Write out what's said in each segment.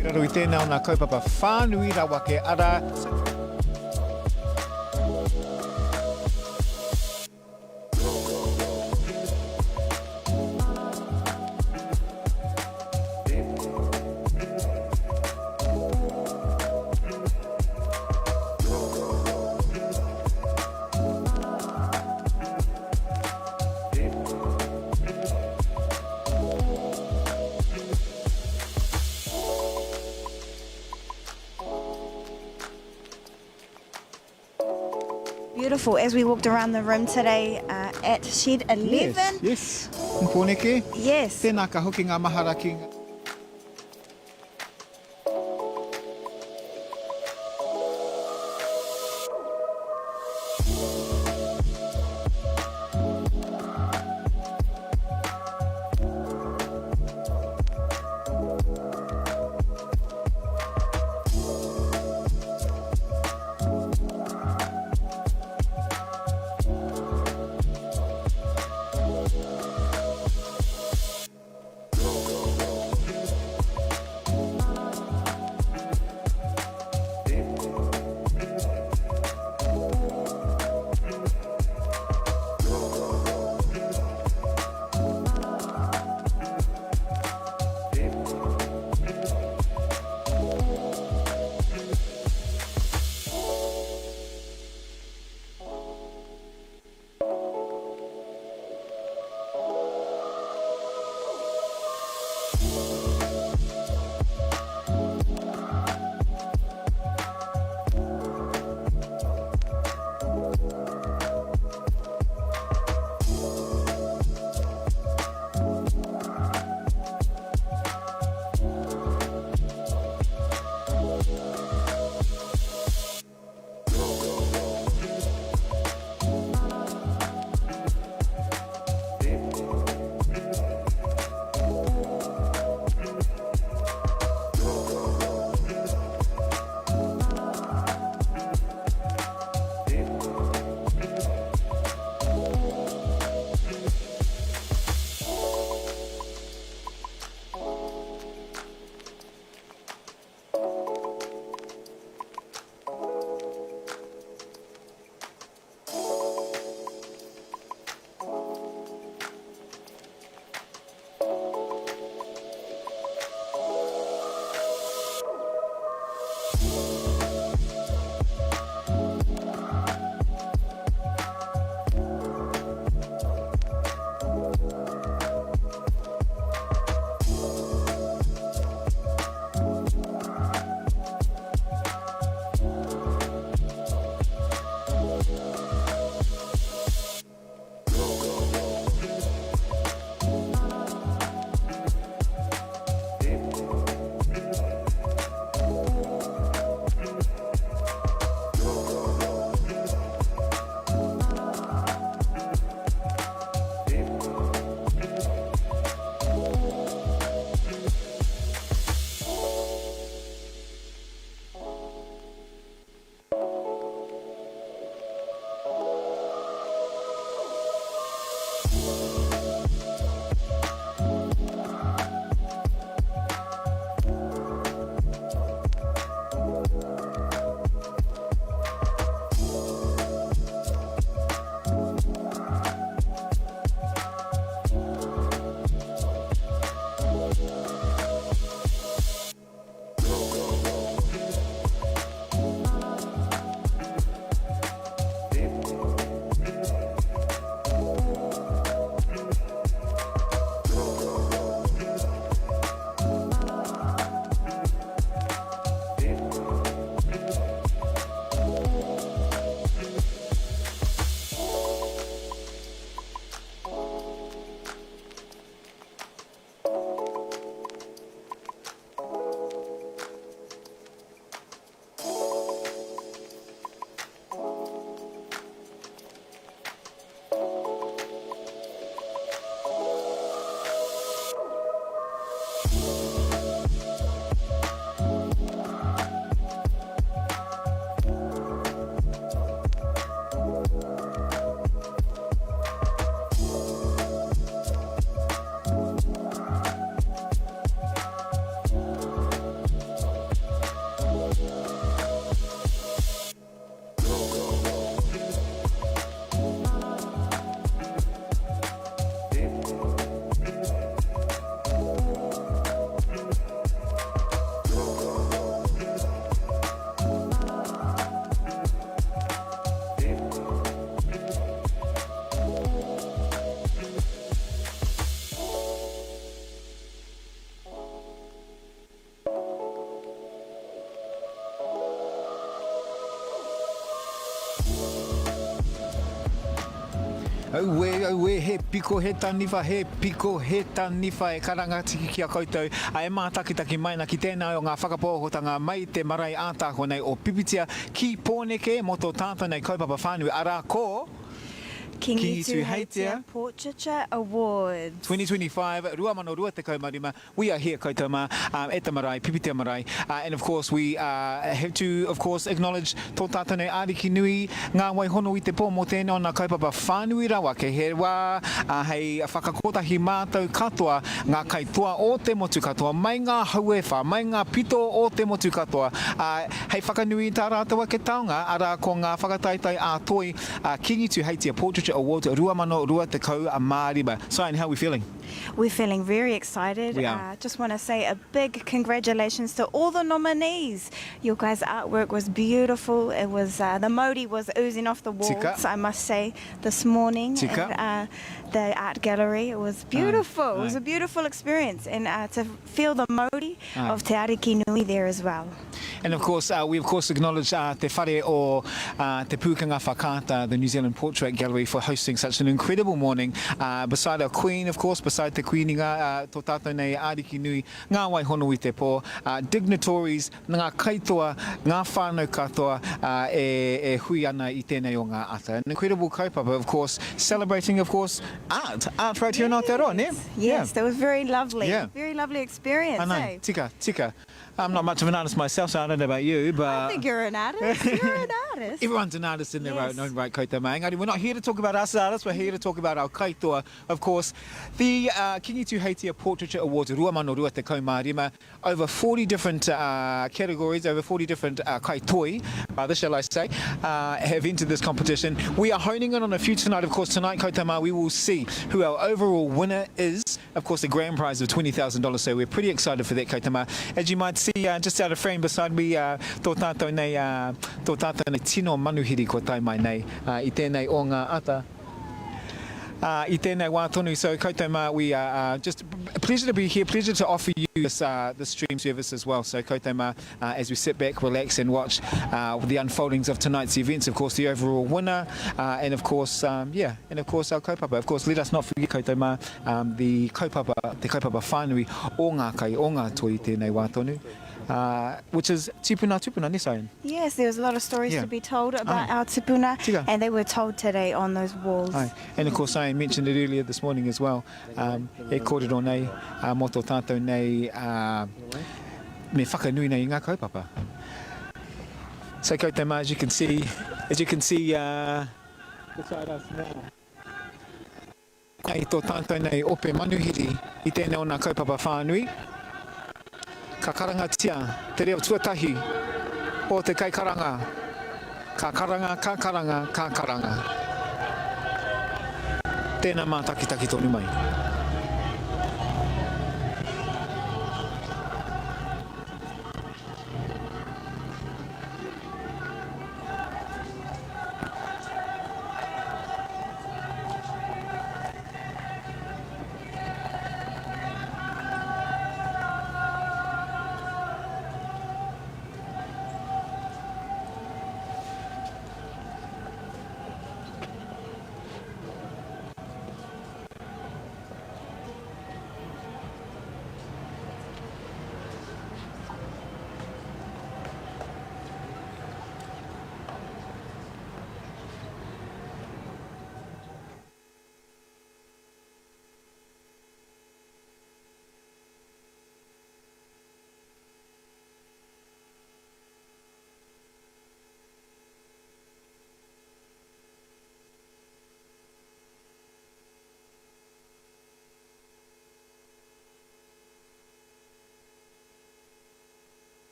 I raro i tēnā o ngā kaupapa whānui rawa ke arā. Beautiful. As we walked around the room today uh, at Shed 11. Yes, yes. In Pōneke. Yes. Tēnā ka hoki ngā mahara ki ngā. Auē, auē, he piko, he taniwha, he piko, he taniwha e karanga atu ki a koutou, a e mātakitaki mai ana ki tēnā o ngā whakapaohotanga mai te marae ātaahua nei o Pipitea ki Pōneke mō tō tātou nei kaupapa whānui, arā ko Kingi Tuheitia Portraiture Awards. 2025, 2025, We are here koutou mā at the marae, Pipitea Marae, and of course we have to of course acknowledge tō tātou nei Ariki nui, ngā wai hono i te pō mō tēnei o nā kaupapa whānui rawa kei he wā hei whakakotahi mātou katoa, ngā kaitoa o te motu katoa, mai ngā hau e whā, mai ngā pito o te motu katoa, hei whakanui i tā rātou ake taonga, arā ko ngā whakataetae ā-toi Kingi Tuheitia Portraiture Awards 2025. Cyan, how are we feeling? We're feeling very excited. We are. Uh, just want to say a big congratulations to all the nominees. Your guys' artwork was beautiful. It was uh, the mauri was oozing off the walls, Tika. I must say, this morning Tika. at uh, the art gallery. It was beautiful. It was Aye. a beautiful experience, and uh, to feel the mauri Aye. of Te Ariki Nui there as well. And of course, uh, we of course acknowledge uh, Te Whare o uh, Te Pūkenga Whakaata, the New Zealand Portrait Gallery, for hosting such an incredible morning. Uh, beside our Queen, of course, beside Te Kuini ngā, uh, tō tātou nei Ariki nui, ngā wai hono i te pō, uh, dignitories, ngā kaitoa, ngā whānau katoa uh, e, e hui ana i tēnei o ngā ata. An incredible kaupapa, of course, celebrating, of course, art. Art right here in Aotearoa, ne? Yes, yes, that was very lovely. Yeah. Very lovely experience, I know. eh? Tika, tika. I'm not much of an artist myself, so I don't know about you, but... I think you're an artist. You're an artist. Everyone's an artist in their yes. own, own right, koutou mā. Engari, we're not here to talk about us artists, we're here to talk about our kaitoa. Of course, the uh, Kingi Tuheitia Portraiture Awards 2025, over 40 different uh, categories, over 40 different uh, kaitoi, rather shall I say, uh, have entered this competition. We are honing in on a few tonight. Of course, tonight, koutou mā, we will see who our overall winner is. Of course, the grand prize of $20,000, so we're pretty excited for that, Kaitama. As you might see, uh, just out of frame beside me, uh, tō tātou nei, uh, tō tātou nei tino manuhiri kua tae mai nei uh, i tēnei o ngā ata. Uh, i tēnei wā tonu, so koutou mā, we are uh, just a pleasure to be here, pleasure to offer you this, uh, this stream service as well. So koutou mā, uh, as we sit back, relax and watch uh, the unfoldings of tonight's events. Of course, the overall winner, uh, and of course, um, yeah, and of course our kaupapa. Of course, let us not forget koutou mā, um, the kaupapa, te kaupapa whānui o ngā kai, o ngā toi tēnei wā tonu. Uh, which is tipuna tupuna, ne Cyan? Yes, there was a lot of stories yeah. to be told about Aye. our tipuna, Tika. and they were told today on those walls. Aye. And of course, I mentioned it earlier this morning as well. Um, e kōrero nei, uh, mō tō tātou nei, uh, me whakanui nei i ngā kaupapa. So koutou mā, as you can see, as you can see, uh, beside us now, i tō tātou nei ope manuhiri i tēnei o ngā kaupapa whānui, ka karangatia te reo tuatahi o te kaikaranga, ka karanga, ka karanga, ka karanga. Tēnā mātakitaki tonu mai.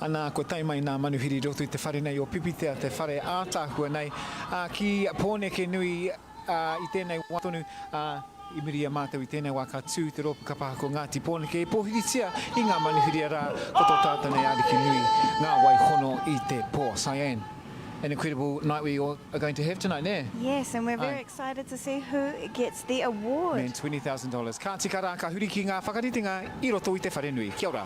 Anā, kua tae mai nā manuhiri roto i te whare nei o Pipitea, te whare ātaahua nei, ā, ki Pōneke nui. i tēnei wā tonu, ā, i muri i a mātou i tēnei wā ka tū te rōpū kapa haka o Ngāti Pōneke e pōhiritia i ngā manuhiri arā, ko tō tātou nei ariki nui, ngā wai hono i te pō. Cyan, an incredible night we are going to have tonight, nē? Yes, and we're very excited to see who gets the award. Man, $20,000. Ka tika rā, ka huri ki ngā whakaritenga i roto i te wharenui. Kia ora.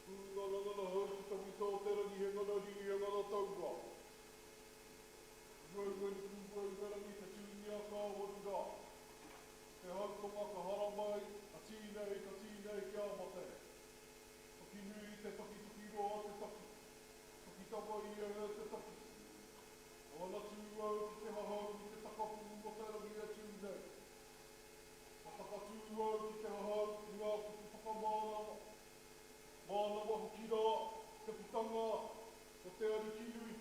Pūngarangara hau ki tawhito o te rangi he ngana riri he ngana taura. Ueuenu pūueuerangi te tūnia ka waru rā. Te hau tonga ka haramai, ka tīnei, ka tīnei kia mate. Taki nui te taki taki roa te taki. Taki tawa ia e te taki. Ana tū au ki te hahau i te takapū o te rangi e tū nei. Ka takatū au ki te hahau i ngā kupu whakamānawa. Mānawa hoki rā te putanga o te Ariki nui,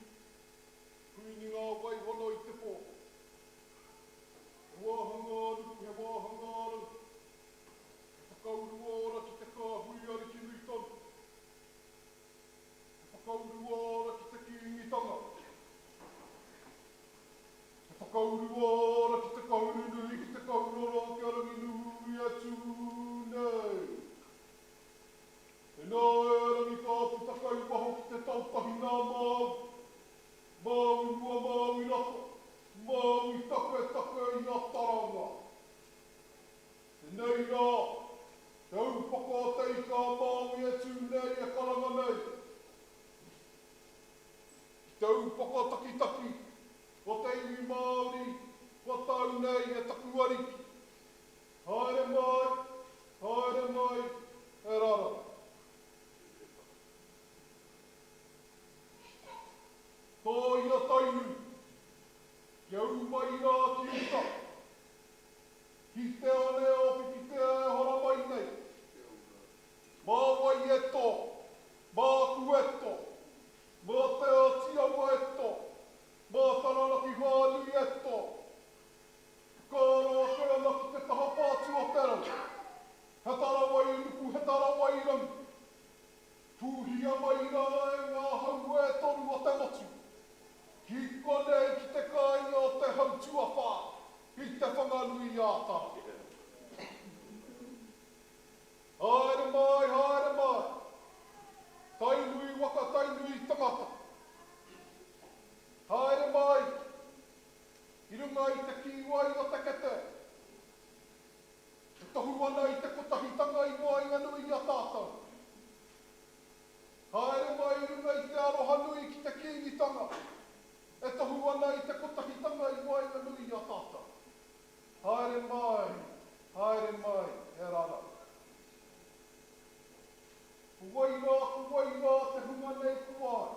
Kuini ngā wai hono i te pō. He wāhanga a-nuku, he wāhanga a-rangi. He whakaurua ora ki te kāhui ariki nui tonu. He whakaurua ora ki te Kīngitanga. He whakaurua ora ki te kahurunui, ki te kahuroro, ki a Ranginui e tū nei. Tēnā e Rangi ka puta kai waho ki te tautahi nā Māui. Māui mua, Māui rato, Māui taketake i a Taranga. Tenei rā, te upoko o te ika a Māui e tū nei, e karanga nei. Ki te upoko takitaki o te iwi Māori kua tau nei e taku ariki. Haere mai, haere mai, e rara. Tōia Tainui, kia ū mai rā ki uta. Ki te one o Pipitea e hora mai nei. Mā wai e tō? Māku e tō. Mā Te Āti Awa e tō. Te Whanganui-ā-Tara. Haere mai, haere mai, Tainui waka, Tainui tangata. Haere mai, i runga i te kīwai o te kete, e tohu ana i te kotahitanga i waenganui i a tātou. Haere mai i runga i te aroha nui ki te Kīngitanga, e tohu ana i te kotahitanga i waenganui i a tātou. Haere mai, haere mai, e rara. Ko wai rā, ko wai rā te hunga nei ko ai?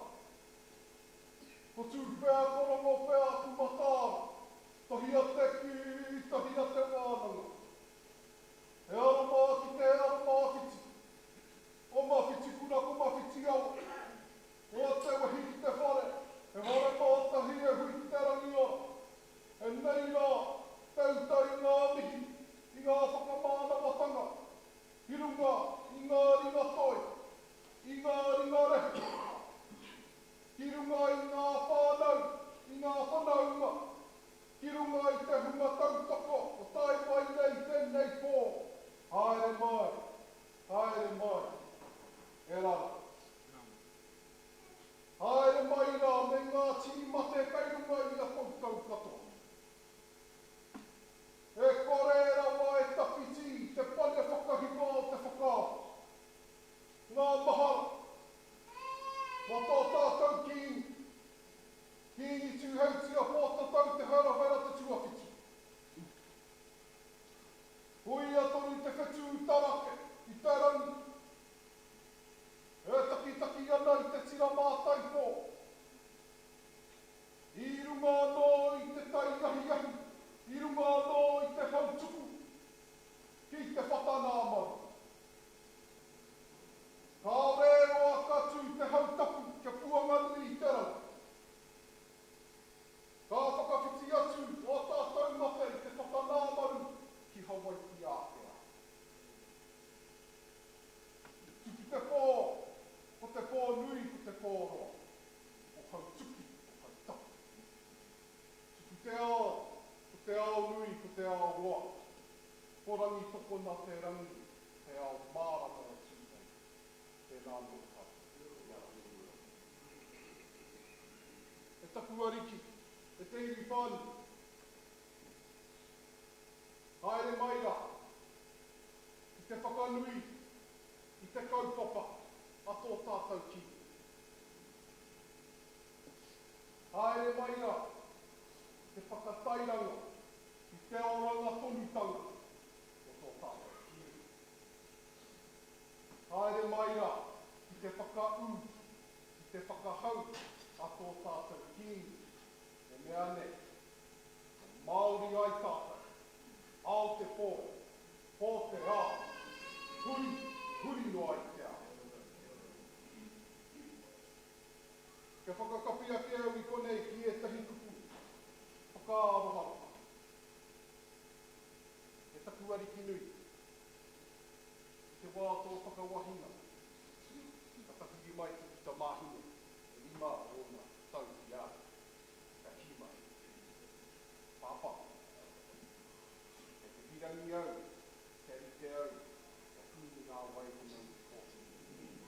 Ko Tū pea, ko Rongo pea aku mataara, tahia te kī, tahia te wānanga. He aro mā ki te aro māwhiti, o Mawhitikura ko Mawhitiawa. Ko te wehi ki te whare, he whare mātahi e hui ki te rangiora. E nei rā te uta i ngā mihi, i ngā whakamānawatanga, ki runga i ngā ringa toi, i ngā ringa rehe, ki runga i ngā whānau, i ngā whanaunga, ki runga i te hunga tautoko o tae mai nei tēnei pō, haere mai, haere mai, e rara. Haere mai rā me ngā tini mate kei runga i a koutou katoa. E kore rawa e tawhiti te pane whakahika o te whakaaro, ngā mahara, mō tō tātou Kīngi, Kīngi Tūheitia Pōtatau Te Wherawhera Te Tuawhitu. Huia tonu te whetū tarake i te rangi. E takitaki ana i te tira mātaipō, i runga anō i te tai ahiahi, i runga anō i te hautuku, ki te whata nā maru. Kāore e roa ka tū te hau tapu kia puanganui i te rangi. Ka whakawhiti atu ō tātou mate i te whata nā maru ki Hawaiki ātea. Tuki te pō, ko te pō nui, ko te pō roa, ko Hautuki, ko Hautapu. Tuku te ao, ko te ao nui, ko te ao roa, ko Rangitokona te rangi, te ao mārama e tū nei. Tēnā anō tātou. Kia ora. E taku Ariki, e te iwi whānui, haere mai rā. ki te whakanui i te kaupapa a tō tātou Kīngi. Haere mai rā ki te whakatairanga i te oranga tonutanga o tō tātou Kīngi. Haere mai rā ki te whakaū i te whakahau a tō tātou Kīngi e mea nei, Kia Māori ai tātou, ao te pō, Pō te ao, huri, huri noa i te ao. Kia whakakapi ake au i konei ki ētahi kupu whakaaroharoha. E taku Ariki nui, i te wā o tō whakawahinga, ka tahuri mai taku tamāhine e rima ōna tau ki a au, ka kī mai, Pāpā, Kei te pirangi au kia rite au kia kuini ngā wai runga i te kōti.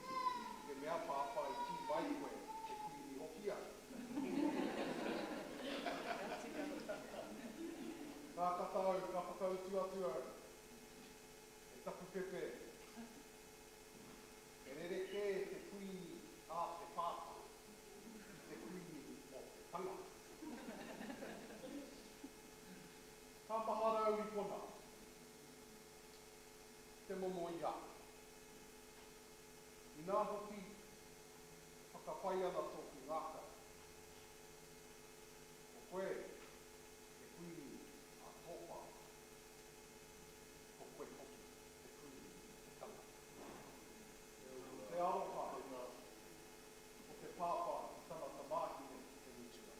I te mea Pāpā i kī mai koe he kuini hoki au. Ka kata au, ka whakautu atu au, E taku pepe, he rerekē te kuini a te pāpā i te kuini o te tangata. Ka mahara au i konā, te momo i a. Inā hoki e whakapai ana tōku ngākau. Ko koe te kuini a tō pāpā. Ko koe hoki te kuini o te tangata. Ko te aroha o te pāpā ki tana tamāhine e mutu ana.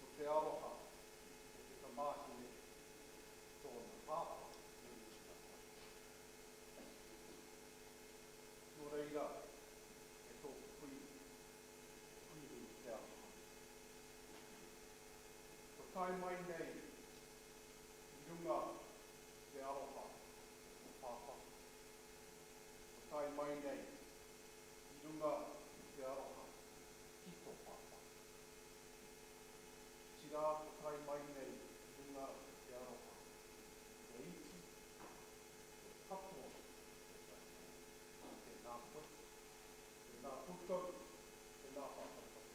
Ko te aroha o te tamāhine ki tōna pāpā e mutu ana. Nō reira, e tōku kuini. runga i te aroha o tō pāpā. Kua tae mai nei i runga i te aroha ki tō pāpā. Otirā kua tae mai nei i runga i te aroha te iti, te katoa o te tae. Tēnā koe, tēnā koutou, tēnā tātou katoa.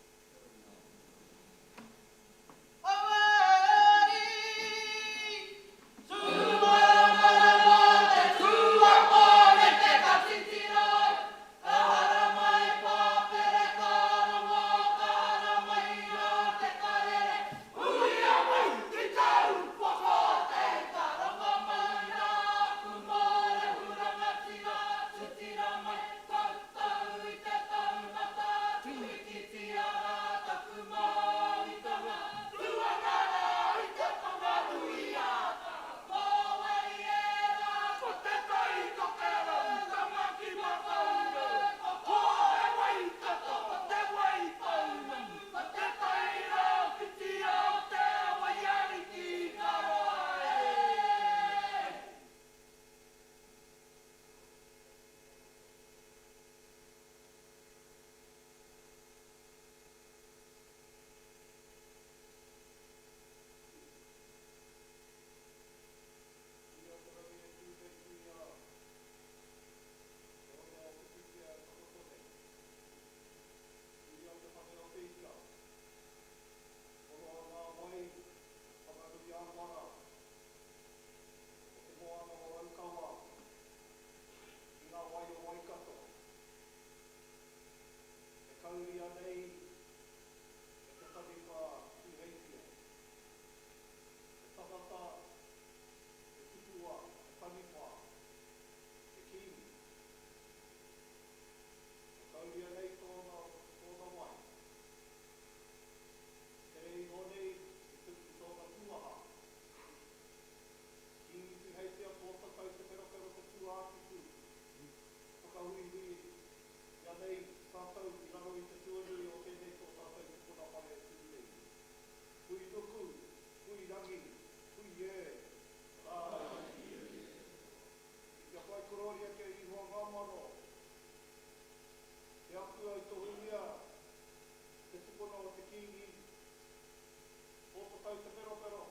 Ia te rangi e tū nei ki a Te roto o te pitea e takoto nei. Tuia te whare o te ika. Horoa ngā wai, Whanganui-ā-Wara, o te moana o Raukawa, ki ngā wai o Waikato. E kauria nei e te taniwha Tūheitia. He tangata, he tipua, he taniwha, he kīngi. E kauria nei tōna, tōna wai. Tere iho nei te tupu tōna pūaha. Kīngi Tūheitia Pōtatau Te Wherowhero Te Tūākipu Whakahuihui ia nei tātou i raro i te tuanui o tēnei tō tātou tupuna whare e tū nei. Hui nuku, hui rangi, hui e, rā. Kia whai korōria ki a Ihowa ngā mano, te Atua i tohungia te tupuna o te Kīngi, Pōtatau Te Wherowhero,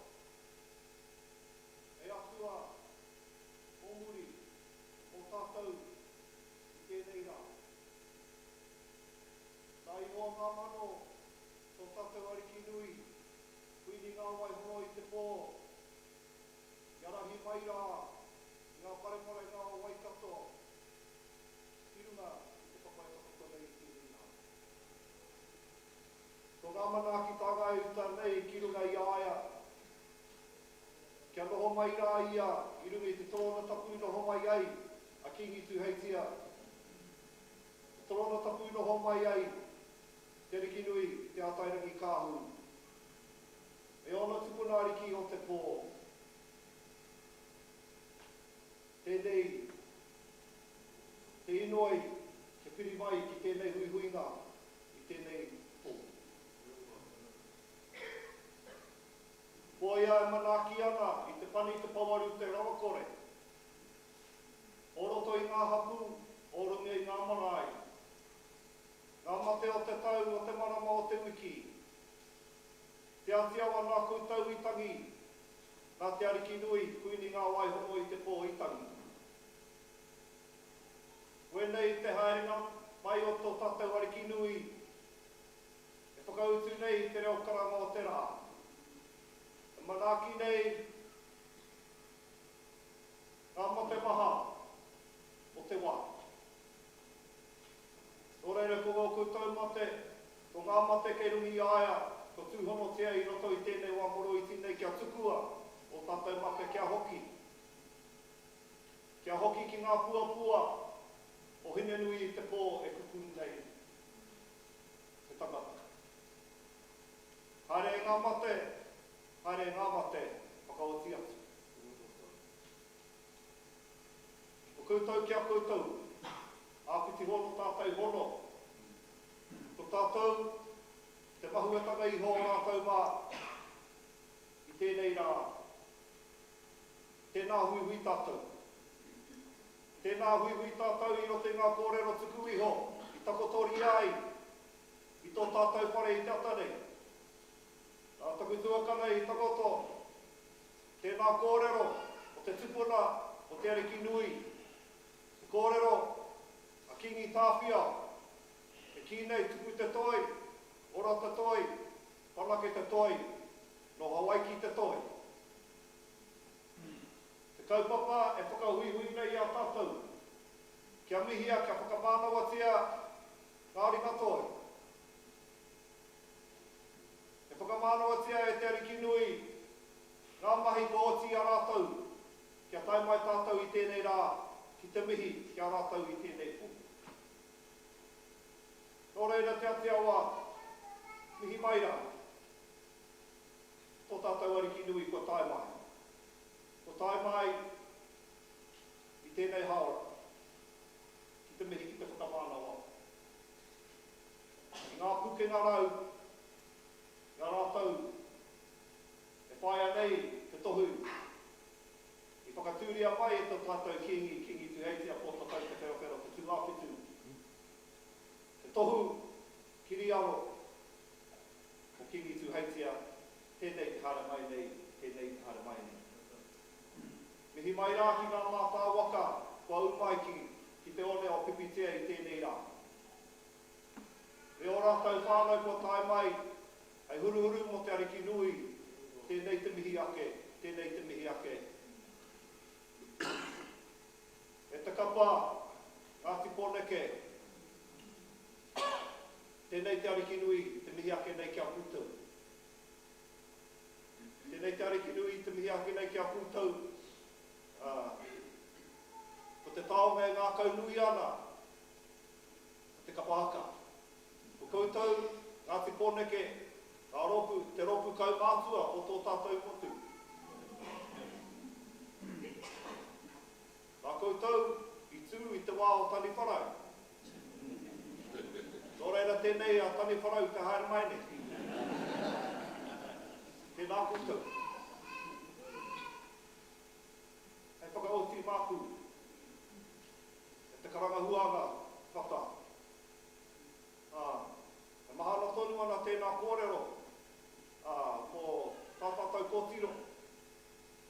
hei Atua o muri mō tātou i tēnei rā. Nā Ihowa ngā mano, tō tātou Ariki nui, Kuini ngā wai hono i te pō, I arahi mai rā i ngā pareparenga o Waikato ki runga i te papa e takoto nei i tēnei rā. Ko ngā manaakitanga e uta nei ki runga i a ia, kia noho mai rā ia i runga i te torōna tapu i noho mai ai a Kīngi Tūheitia, te torōna tapu i noho mai ai Te Arikinui Te Ātairangikaahu. Me ōna tupuna ariki o te pō. Tēnei te inoi kia piri mai ki tēnei huihuinga i tēnei pō. Ko ia e manaaki ana i te pani te pawaru te rawakore. O roto i ngā hapū, o runga i ngā marae. Ngā mate o te tau, o te marama, o te wiki. Te Ati Awa nā koutou i tangi, nā Te Arikinui, Kuini Ngā Wai Hono i te pō i tangi. Koinei te haerenga mai o tō tātou Arikinui e whakautu nei i te reo karanga o te rā, e manaaki nei ngā mate maha o te wā. Nō reira ko ō koutou mate, ko ngā mate kei runga i a ia, kua tūhonotia i roto i tēnei wā moroiti nei kia tukua ō tātou mate kia hoki. Kia hoki ki ngā puapua o Hinenui i te pō e kuku nei te tangata. Haere e ngā mate, haere e ngā mate, whakaoti atu. Ko koutou ki a koutou, āpiti hono tātou hono. Ko tātou te mahuetanga iho o rātou mā i tēnei rā. Tēnā huihui tātou. Tēnā huihui tātou i roto i ngā kōrero tuku iho i takotoria ai i tō tātou whare i te ata nei. Nā taku tuakana i takoto tēnā kōrero o te tupuna o Te Arikinui, te kōrero a Kīngi Tāwhiao, e kī nei tupu te toi, ora te toi, whanake te toi, nō Hawaiki te toi. Te kaupapa e whakahuihui nei i a tātou, kia mihia, kia whakamānawatia ngā ringa toi. E whakamānawatia e Te Arikinui ngā mahi kua oti i a rātou, kia tae mai tātou i tēnei rā ki te mihi ki a rātou i tēnei pō. Nō reira Te Atiawa, mihi mai rā. Tō tātou Ariki nui kua tae mai. Kua tae mai i tēnei hāora ki te mihi ki te whakamānawa i ngā pukenga rau i a rātou e whāia nei te tohu i whakatūria mai e tō tātou Kīngi, Kīngi Tuheitia Pōtatau Te Wherowhero Te Tūāwhitu, te tohu kiriaro o Kīngi Tūheitia, tēnei te haere mai nei, tēnei te haere mai nei. Mihi mai rā ki ngā mātā waka kua ū mai ki, ki te one o Pipitea i tēnei rā. Me ō rātou whānau kua tae mai hei huruhuru mō te Ariki nui, tēnei te mihi ake, tēnei te mihi ake. E te kapa, Ngāti Pōneke, Tēnei te Ariki nui te mihi ake nei ki a koutou. Tēnei te Ariki nui te mihi ake nei ki a koutou. Ā, ko te taonga e ngākaunui ana, ko te kapa haka. Ko koutou, Ngāti Pōneke, ngā rōpū, te rōpū kaumātua o tō tātou motu. Nā koutou i tū i te wā o Taniwharau. Nō reira tēnei a Taniwharau te haere mai nei. Tēnā koutou. Hei whakaoti māku e te karanga huānga whata. Ā, e mahana tonu ana tēnā kōrero, ā, mō tā tātou kōtiro.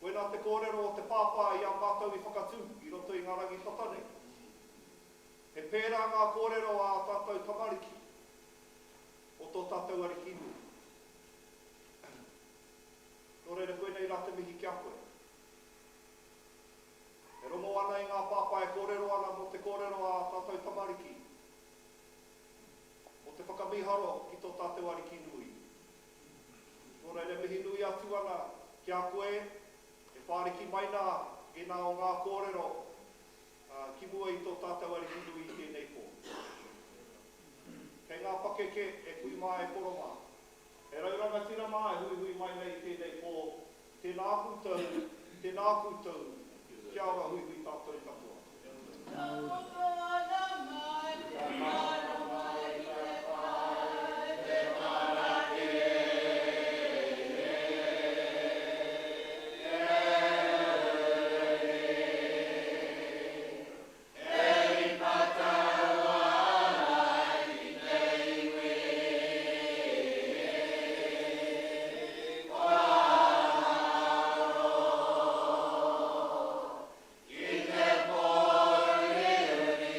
Koinā te kōrero o te pāpā i a mātou i whakatū i roto i ngā rangi tata nei. He pērā ngā kōrero a ā tātou tamariki o tō tātou Ariki nui. Nō reira koinei rā te mihi ki a koe. E rongo ana i ngā pāpā e kōrero ana mō te kōrero a ā tātou tamariki, mō te whakamīharo ki tō tātou Ariki nui. Nō reira mihi nui atu ana ki a koe e whāriki mai nā ēnā o ngā kōrero ki mua i tō tātou Ariki nui i tēnei pō. Kei ngā pakeke e kui mā e koro mā, e rau rangatira mā e huihui mai nei i tēnei pō, tēnā koutou, tēnā koutou, kia ora huihui tātou katoa. Takoto ana mai te marama i te pae, te mara e, e, e, e rima tau ana i te iwi o Aro. Ki te pōuriuri.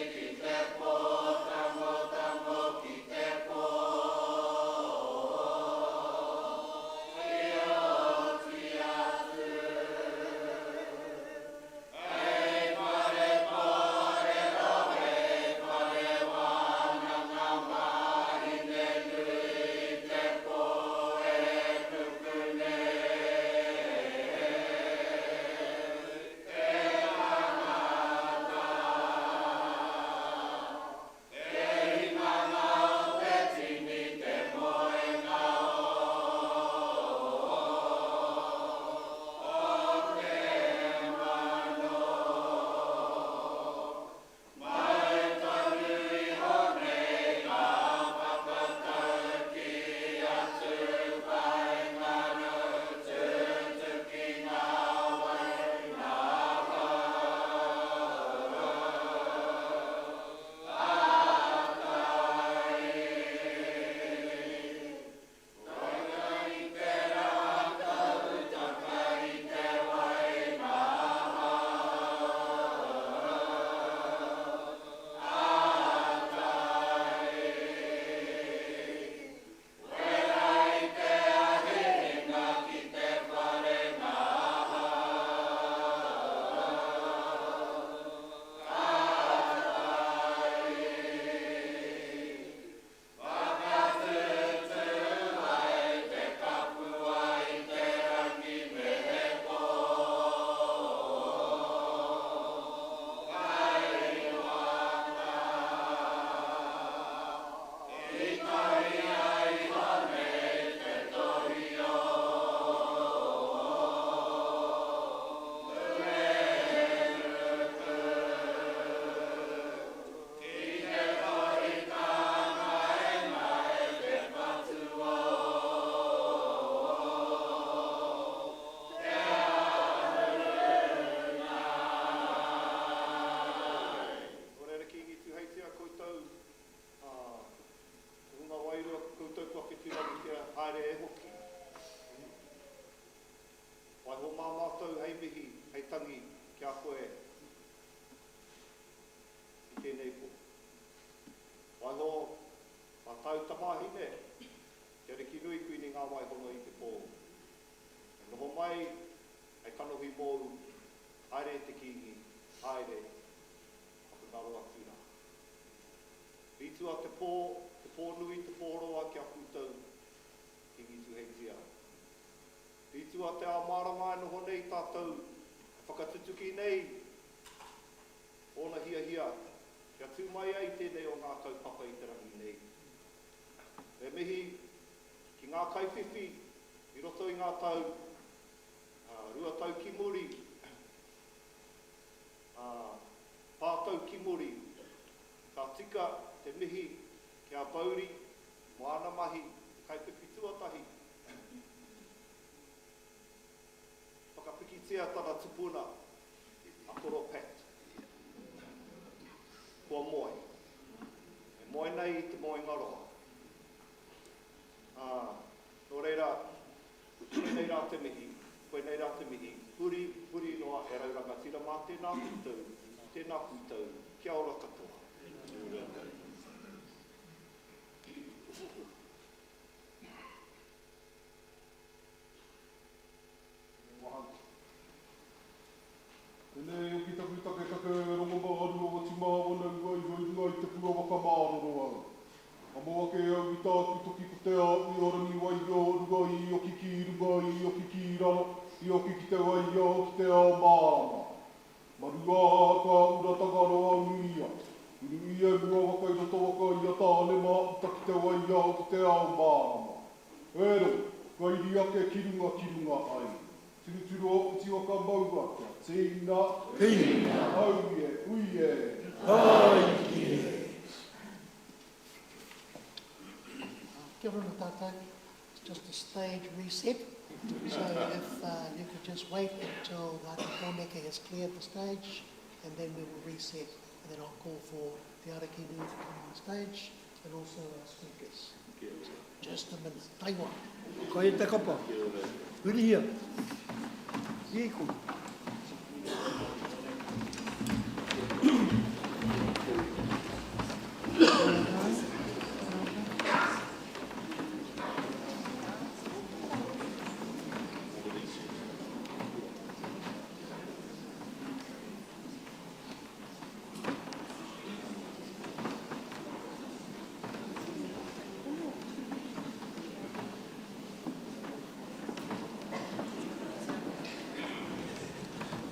tangi ki a koe i tēnei pō. Waiho mā tāu tamāhine, Te Arikinui Kuini Ngā Waihono i te pō. E noho mai hei kanohi mōu, haere e te Kīngi, haere, whakangaro atu rā. Rītua te pō, te pō nui, te pō roa ki a koutou, Kīngi Tuheitia. Rītua te ao mārama e noho nei tātou, e whakatutuki nei ōna hiahia kia tū mai ai tēnei o ngā kaupapa i te rangi nei. Me mihi ki ngā kaiwhiwhi i roto i ngā tau, 2 tau ki muri, ā, whā tau ki muri, ka tika te mihi ki a Bouri mō āna mahi, te kaiwhiwhi tuatahi. Whakapikitia tana tupuna a Koro Pat. Kua moe. E moe nei i te moenga roa. Ā, nō reira, koinei rā te mihi, koinei rā te mihi, huri, huri noa e rau rangatira mā, tēnā koutou, tēnā koutou, kia ora katoa. Tenei hoki taku taketake e rongo maru o Timāwana ua iho i runga i te pua waka māroro au. Amo ake au i tāku toki ko te ao i o Rangiwaio runga i oki ki runga i oki ki raro i oki ki te waiao ki te ao mārama. Marua ka ura Tangaroa uruia. Uruia e mua waka i roto waka i a Tāne mā uta ki te waiao ki te ao mārama. E rongo, ka iri ake ki runga ki runga ai. Tirotiro oti waka maua kia tīna. Tīna. Au e, ui e. Tāiki e. Kia ora tātou. It's just a stage reset. So if uh, you could just wait until Ngāti Pōneke has cleared the stage and then we will reset and then I'll call for Te Ariki Nui to come on stage and also our speakers. Just a minute. Taiwa. Ko e te kapa. Hurihia. Hīkoi.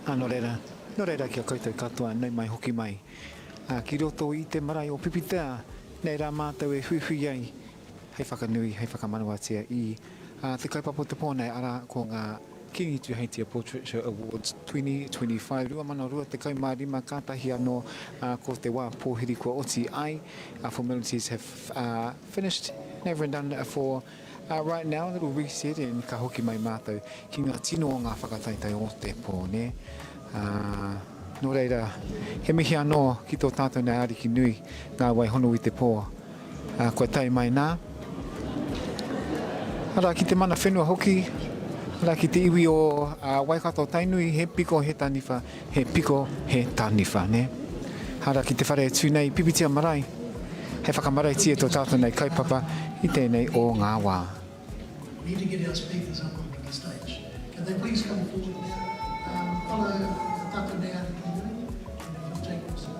Ā, nō reira, nō reira ki a koutou katoa, nau mai hoki mai, ā, ki roto i te marae o Pipitea, nei rā mātou e huihui ai hei whakanui, hei whakamanawatia i te kaupapa o te pō nei, arā, ko ngā Kīngi Tūheitia Portraiture Awards 2025, 2025, kātahi anō ko te wā pōhiri kua oti ai, formalities have finished and over and done for right now, a little reset and ka hoki mai mātou ki ngā tino o ngā whakataetae o te pō, nē? Nō reira, he mihi anō ki tō tātou nei Ariki nui, ngā wai hono i te pō. Ā, kua tae mai nā. Arā, ki te mana whenua hoki, arā, ki te iwi o Waikato Tainui, he piko, he taniwha, he piko, he taniwha, nē? Arā, ki te whare e tū nei, Pipitea Marae, hei whakamaraitia tō tātou nei kaupapa i tēnei o ngā wā. We need to get our speakers up onto the stage. Can they please come forward now? Um, follow Tata Neana Kinui, and if you'll take your seat.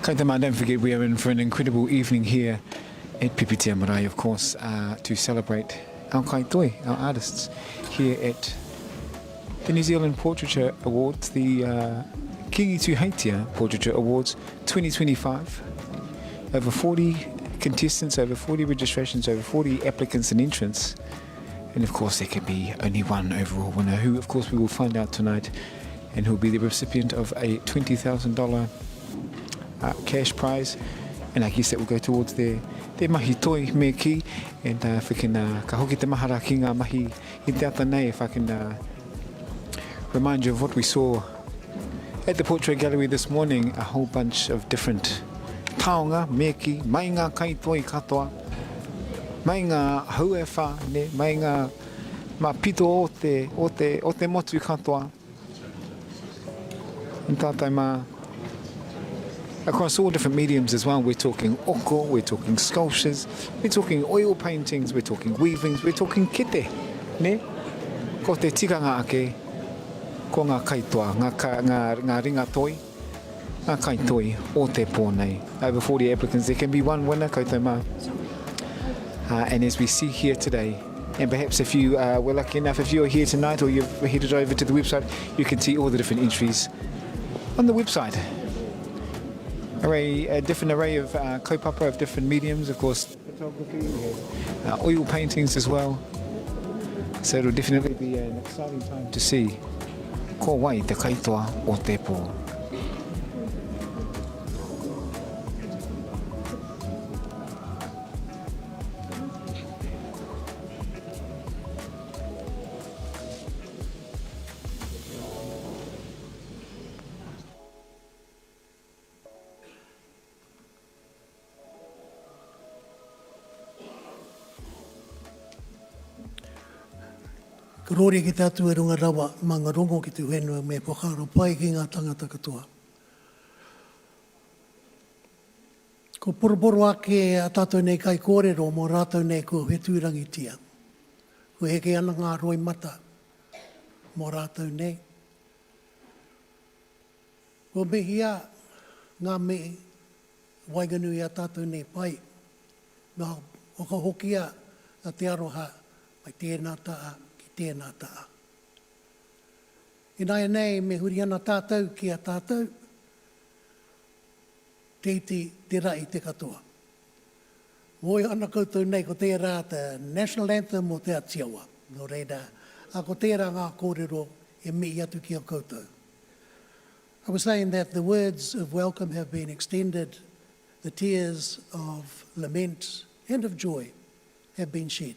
Kaitama, don't forget we are in for an incredible evening here at Pipitea Marae, of course, uh, to celebrate our kaitoi, our artists, here at the New Zealand Portraiture Awards, the uh, Kingi Tuheitia Portraiture Awards 2025. Over 40 contestants, over 40 registrations, over 40 applicants and entrants. And of course, there can be only one overall winner, who, of course, we will find out tonight, and who will be the recipient of a $20,000 uh, cash prize. And I guess that will go towards their, their mahi toi me ki. And uh, if we can, uh, ka hoki te mahara ki ngā mahi i te ata nei, if I can uh, remind you of what we saw at the Portrait Gallery this morning, a whole bunch of different taonga, me ki, mai ngā kaitoi katoa. Mai ngā hau e wha, ne, mai ngā mā pito o te, o te, o te motu katoa. And tātou mā, across all different mediums as well, we're talking oko, we're talking sculptures, we're talking oil paintings, we're talking weavings, we're talking kete, ne? Ko te tikanga ake, ko ngā kaitoa, ngā, ngā, ngā ringa toi, Ngā kaitoi o te pō nei. Over 40 applicants, there can be one winner, koutou mā. Uh, and as we see here today, and perhaps if you uh, were lucky enough, if you're here tonight or you've headed over to the website, you can see all the different entries on the website. Array, a different array of uh, kaupapa of different mediums, of course, photography, we have uh, oil paintings as well. So it'll definitely be an exciting time to see ko wai te kaitoa o te pō. Kororia ki te Atua i runga rawa, ma nga rongo ki te whenua me whakaaro pai ki nga tangata katoa. Ko poroporo ake a tatou nei kaikorero mo ratou nei kua wheturangitia. Kua heke ana nga roimata mo ratou nei. Kua mihia nga mihi waenganui i a tātou nei pai, me whakahokia te aroha mai tēnā taha ki tēnā taha. Ināianei me huri ana tātou ki a tātou, te iti, te rahi, te katoa. Mōhio ana koutou nei ko tērā te National Anthem o Te Atiawa, nō reira, ko tērā ngā kōrero e mihi atu ki a koutou. I was saying that the words of welcome have been extended, the tears of lament and of joy have been shed.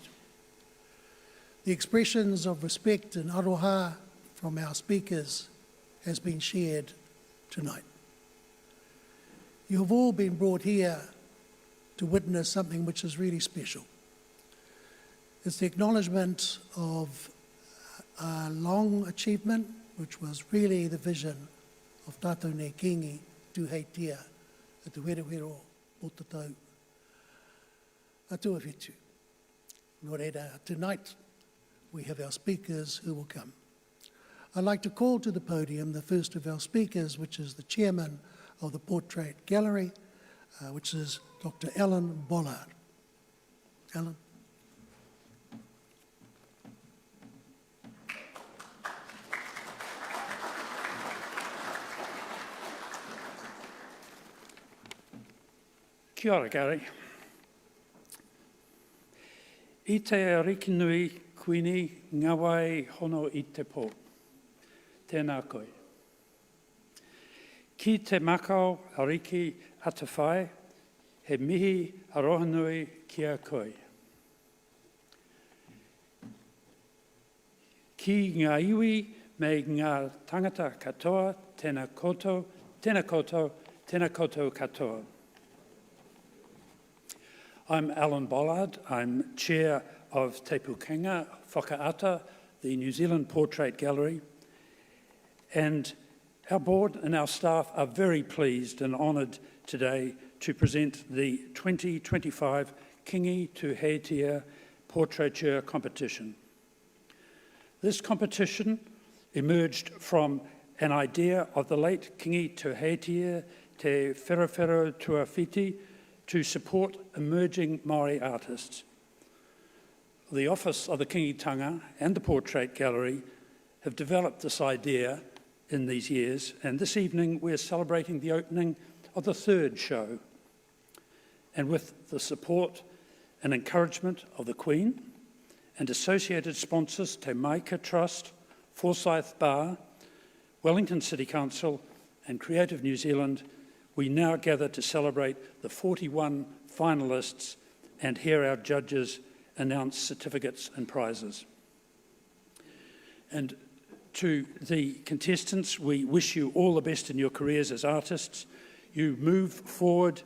The expressions of respect and aroha from our speakers has been shared tonight. You have all been brought here to witness something which is really special. It's the acknowledgement of a long achievement, which was really the vision of tātou nei Kingi Tuheitia a Te Wherowhero o te tau a tuawhitu. Nō reira, tonight we have our speakers who will come. I'd like to call to the podium the first of our speakers, which is the chairman of the Portrait Gallery, uh, which is Dr. Alan Bollard. Alan. Kia ora, Gary. I te Arikinui Kuini Ngawai Hono i te Pō. Tēnā koe. Ki te makao Ariki Atawhai, he mihi arohanui ki a koe. Ki ngā iwi me ngā tangata katoa, tēnā koutou, tēnā koutou, tēnā koutou katoa. I'm Alan Bollard. I'm chair of Te Pukenga Whakaata, the New Zealand Portrait Gallery. And our board and our staff are very pleased and honoured today to present the 2025 Kingi Tuheitia Portraiture Competition. This competition emerged from an idea of the late Kingi Tuheitia Te Wherowhero Tuawhiti to support emerging Māori artists. The Office of the Kingitanga and the Portrait Gallery have developed this idea in these years, and this evening we're celebrating the opening of the third show. And with the support and encouragement of the Queen and associated sponsors Te Maika Trust, Forsyth Bar, Wellington City Council and Creative New Zealand, we now gather to celebrate the 41 finalists and hear our judges announce certificates and prizes. And to the contestants, we wish you all the best in your careers as artists. You move forward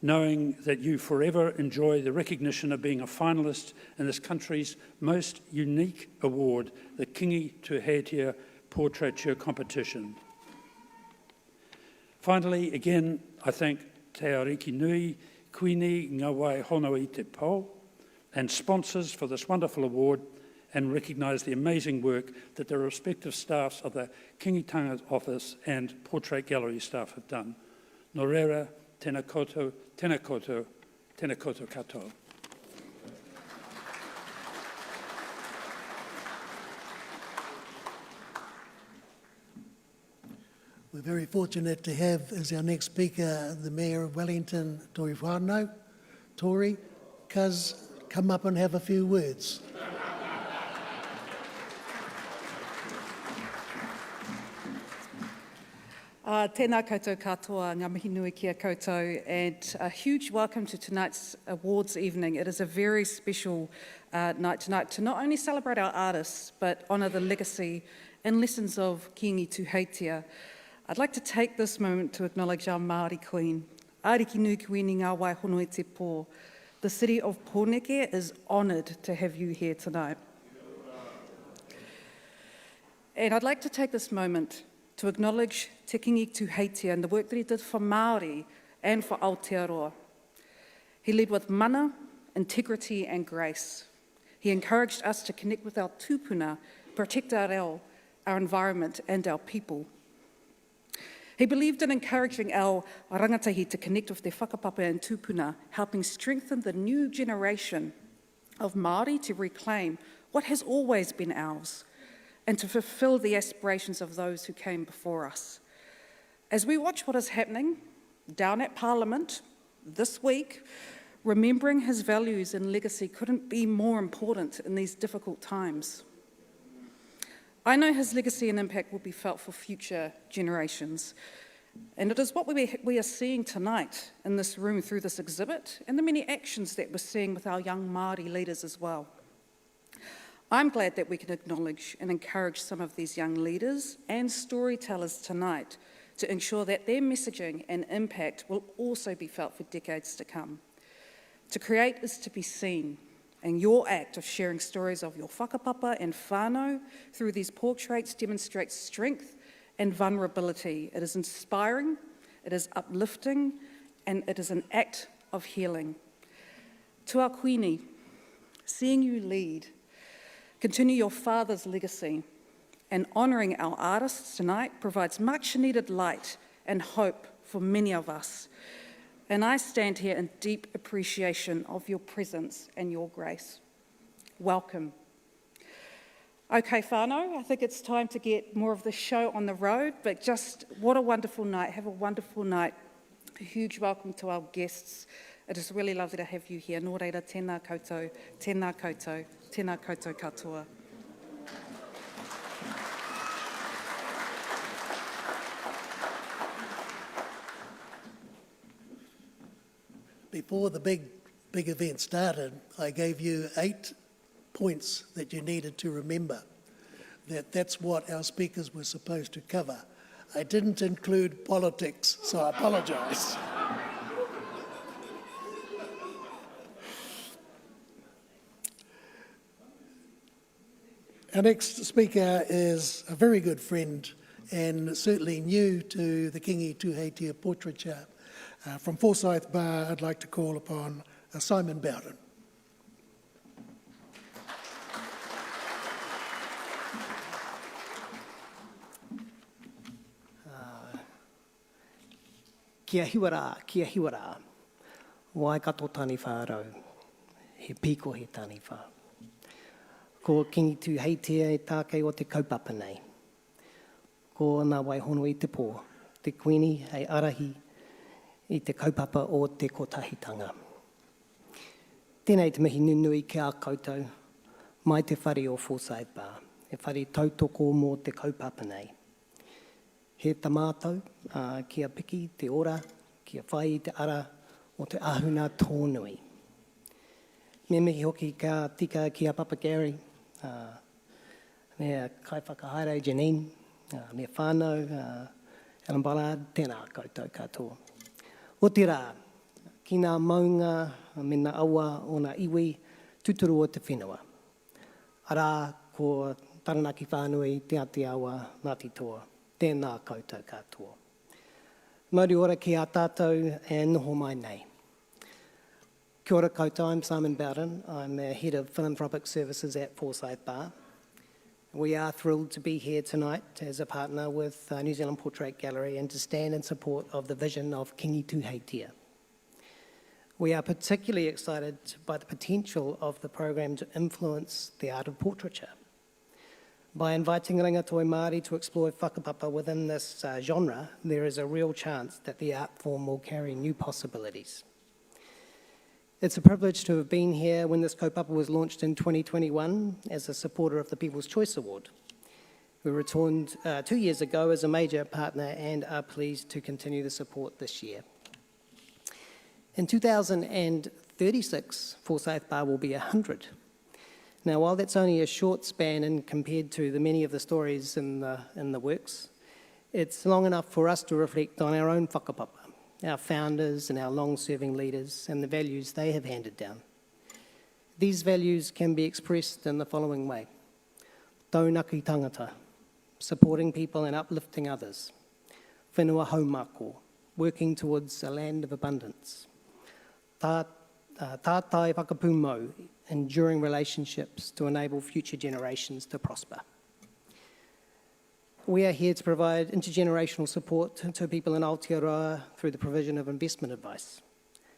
knowing that you forever enjoy the recognition of being a finalist in this country's most unique award, the Kingi Tuheitia Portraiture Competition. Finally, again, I thank Te Ariki Nui, Queenie Ngawai Hono i Te Pō, and sponsors for this wonderful award and recognise the amazing work that the respective staffs of the Kingitanga office and Portrait Gallery staff have done. Nō reira, tēnā koutou, tēnā koutou, tēnā koutou katoa. We're very fortunate to have as our next speaker the Mayor of Wellington, Tory Whanau. Tory, cuz, come up and have a few words. Uh, tēnā koutou katoa, ngā mihi nui ki a koutou, and a huge welcome to tonight's awards evening. It is a very special uh, night tonight to not only celebrate our artists, but honour the legacy and lessons of Kingi Tuheitia. I'd like to take this moment to acknowledge our Māori Queen, Ariki nui kuini ngā wai hono i te pō. The city of Pōneke is honoured to have you here tonight. And I'd like to take this moment to acknowledge Te Kingi Tuheitia and the work that he did for Māori and for Aotearoa. He led with mana, integrity and grace. He encouraged us to connect with our tūpuna, protect our reo, our environment and our people. He believed in encouraging our rangatahi to connect with their whakapapa and tūpuna, helping strengthen the new generation of Māori to reclaim what has always been ours and to fulfill the aspirations of those who came before us. As we watch what is happening down at Parliament this week, remembering his values and legacy couldn't be more important in these difficult times. I know his legacy and impact will be felt for future generations. And it is what we, we are seeing tonight in this room through this exhibit and the many actions that we're seeing with our young Māori leaders as well. I'm glad that we can acknowledge and encourage some of these young leaders and storytellers tonight to ensure that their messaging and impact will also be felt for decades to come. To create is to be seen, and your act of sharing stories of your whakapapa and whānau through these portraits demonstrates strength and vulnerability. It is inspiring, it is uplifting, and it is an act of healing. To our Queenie, seeing you lead, continue your father's legacy, and honouring our artists tonight provides much needed light and hope for many of us. And I stand here in deep appreciation of your presence and your grace. Welcome. Okay, whānau, I think it's time to get more of the show on the road, but just what a wonderful night. Have a wonderful night. A huge welcome to our guests. It is really lovely to have you here. Nō reira, tēnā koutou, tēnā koutou, tēnā koutou katoa. Before the big, big event started, I gave you eight points that you needed to remember. That that's what our speakers were supposed to cover. I didn't include politics, so I apologise. Our next speaker is a very good friend and certainly new to the Kingi Tuheitia portraiture. Uh, from Forsyth Bar, I'd like to call upon uh, Simon Bowden. Uh, kia hiwa rā, kia hiwa rā. Waikato taniwha rau. He piko he taniwha. Ko Kingi Tūheitia e tākei o te kaupapa nei. Ko Nā Waihono i te pō, te Kuini hei arahi i te kaupapa o te kotahitanga. Tēnei te mihi nunui ki a koutou mai te whare o Forsyth Bar, he whare tautoko mō te kaupapa nei. He ta mātou, ā, kia piki te ora, kia whai i te ara o te ahuna tōnui. Me mihi hoki ka tika ki a Papa Gary, ā, me a kaiwhakahaere Janine, ā, me whānau, ā, Alan Bollard, tēnā koutou katoa. Otirā, Ki ngā maunga me ngā awa o ngā iwi tūturu o te whenua. Arā, ko Taranaki Whānui, Te Āti Awa, Ngāti Toa. Tēnā koutou katoa. Mauri ora ki a tātou e noho mai nei. Kia ora koutou, I'm Simon Bowden. I'm the Head of Philanthropic Services at Forsyth Barr. We are thrilled to be here tonight as a partner with uh, New Zealand Portrait Gallery and to stand in support of the vision of Kingi Tuheitia. We are particularly excited by the potential of the program to influence the art of portraiture. By inviting ringatoi Māori to explore whakapapa within this uh, genre, there is a real chance that the art form will carry new possibilities. It's a privilege to have been here when this kaupapa was launched in 2021 as a supporter of the People's Choice Award. We returned uh, two years ago as a major partner and are pleased to continue the support this year. In 2036, Forsyth Barr will be 100. Now, while that's only a short span in compared to the many of the stories in the, in the works, it's long enough for us to reflect on our own whakapapa, our founders and our long-serving leaders and the values they have handed down. These values can be expressed in the following way. Taunaki tangata, supporting people and uplifting others. Whenua haumako, working towards a land of abundance. Tā, uh, tātai whakapūmau, enduring relationships to enable future generations to prosper. We are here to provide intergenerational support to people in Aotearoa through the provision of investment advice,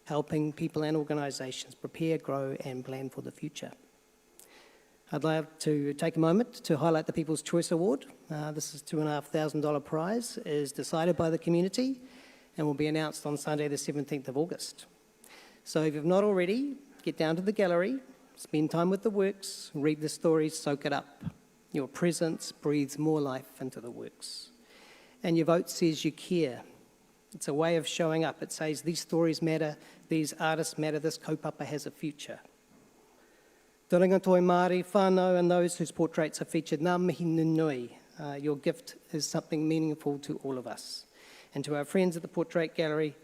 helping people and organisations prepare, grow and plan for the future. I'd like to take a moment to highlight the People's Choice Award. Uh, this is $2,500 prize is decided by the community and will be announced on Sunday the 17th of August. So if you've not already, get down to the gallery, spend time with the works, read the stories, soak it up. Your presence breathes more life into the works. And your vote says you care. It's a way of showing up. It says these stories matter, these artists matter, this kaupapa has a future. Te ringatoi Māori, whānau and those whose portraits are featured, ngā mihi nunui. Uh, your gift is something meaningful to all of us. And to our friends at the Portrait Gallery,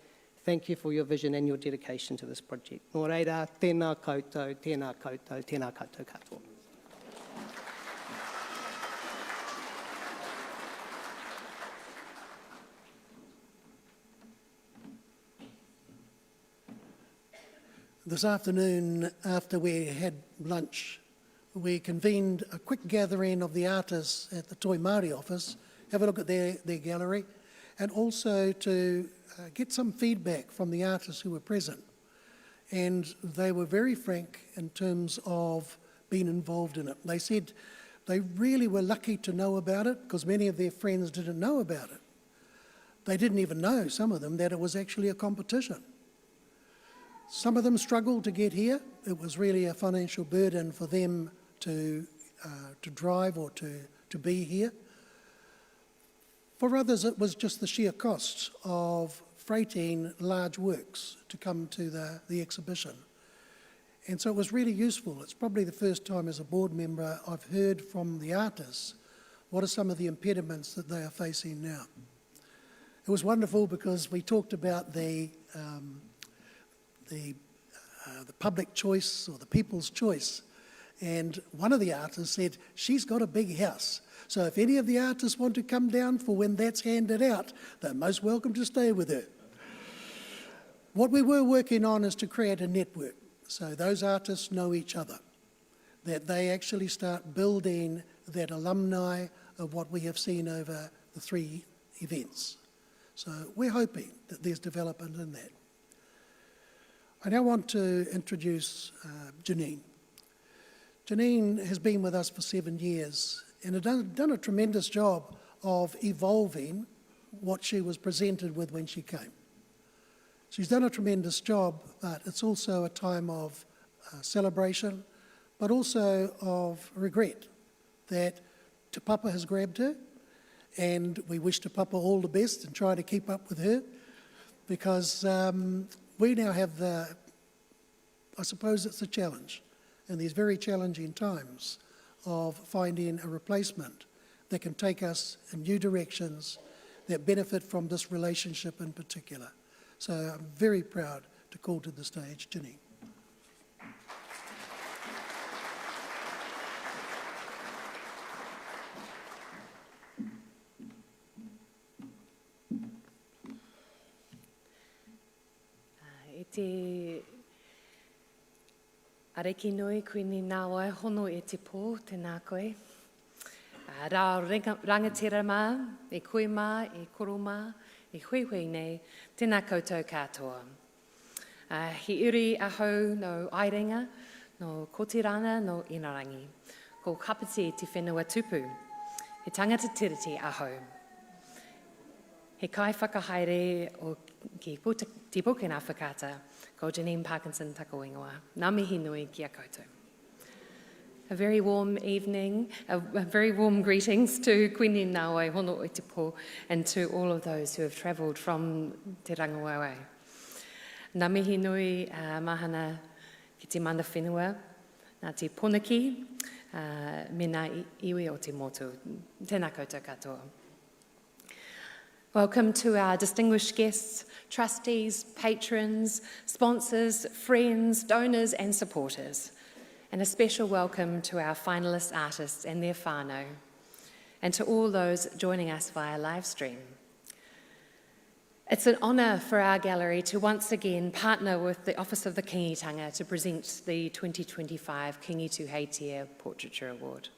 thank you for your vision and your dedication to this project. Nō reira, tēnā koutou, tēnā koutou, tēnā koutou katoa. This afternoon, after we had lunch, we convened a quick gathering of the artists at the Toi Māori office, have a look at their, their gallery, and also to uh, get some feedback from the artists who were present. And they were very frank in terms of being involved in it. They said they really were lucky to know about it because many of their friends didn't know about it. They didn't even know, some of them, that it was actually a competition. Some of them struggled to get here. It was really a financial burden for them to, uh, to drive or to, to be here. For others, it was just the sheer cost of freighting large works to come to the, the exhibition. And so it was really useful. It's probably the first time as a board member I've heard from the artists what are some of the impediments that they are facing now. It was wonderful because we talked about the, um, the, uh, the public choice or the people's choice. And one of the artists said, she's got a big house. So if any of the artists want to come down for when that's handed out, they're most welcome to stay with her. What we were working on is to create a network so those artists know each other, that they actually start building that alumni of what we have seen over the three events. So we're hoping that there's development in that. I now want to introduce uh, Janine. Janine has been with us for seven years and has done, done a tremendous job of evolving what she was presented with when she came. She's done a tremendous job, but it's also a time of uh, celebration, but also of regret that Te Papa has grabbed her, and we wish Te Papa all the best and try to keep up with her because um, we now have the, I suppose it's a challenge in these very challenging times of finding a replacement that can take us in new directions that benefit from this relationship in particular. So I'm very proud to call to the stage Ginny. E te Ariki nui, Kuini nā wai hono e te pō, tēnā koe. Rā rangatira mā, e koe mā, e koro mā, e huihui nei, tēnā koutou katoa. He uri ahau nō Airenga, nō Kotirana, nō Inarangi. Ko Kapiti te whenua tupu. He tangata tiriti ahau. He kaiwhakahaere o ki Te Pūkenga Whakaata, ko Janine Parkinson taku ingoa. Ngā mihi nui ki a koutou. A very warm evening, a, a very warm greetings to Queenie Ngāwai Hono o Te Pō and to all of those who have travelled from Te Rangiwaewae. Ngā mihi nui uh, mahana ki te mana whenua, nā te ponaki, uh, me ngā iwi o te motu. Tēnā koutou katoa. Welcome to our distinguished guests, trustees, patrons, sponsors, friends, donors and supporters. And a special welcome to our finalist artists and their whānau, and to all those joining us via live stream. It's an honour for our gallery to once again partner with the Office of the Kingitanga to present the 2025 Kingi Tuheitia Portraiture Award,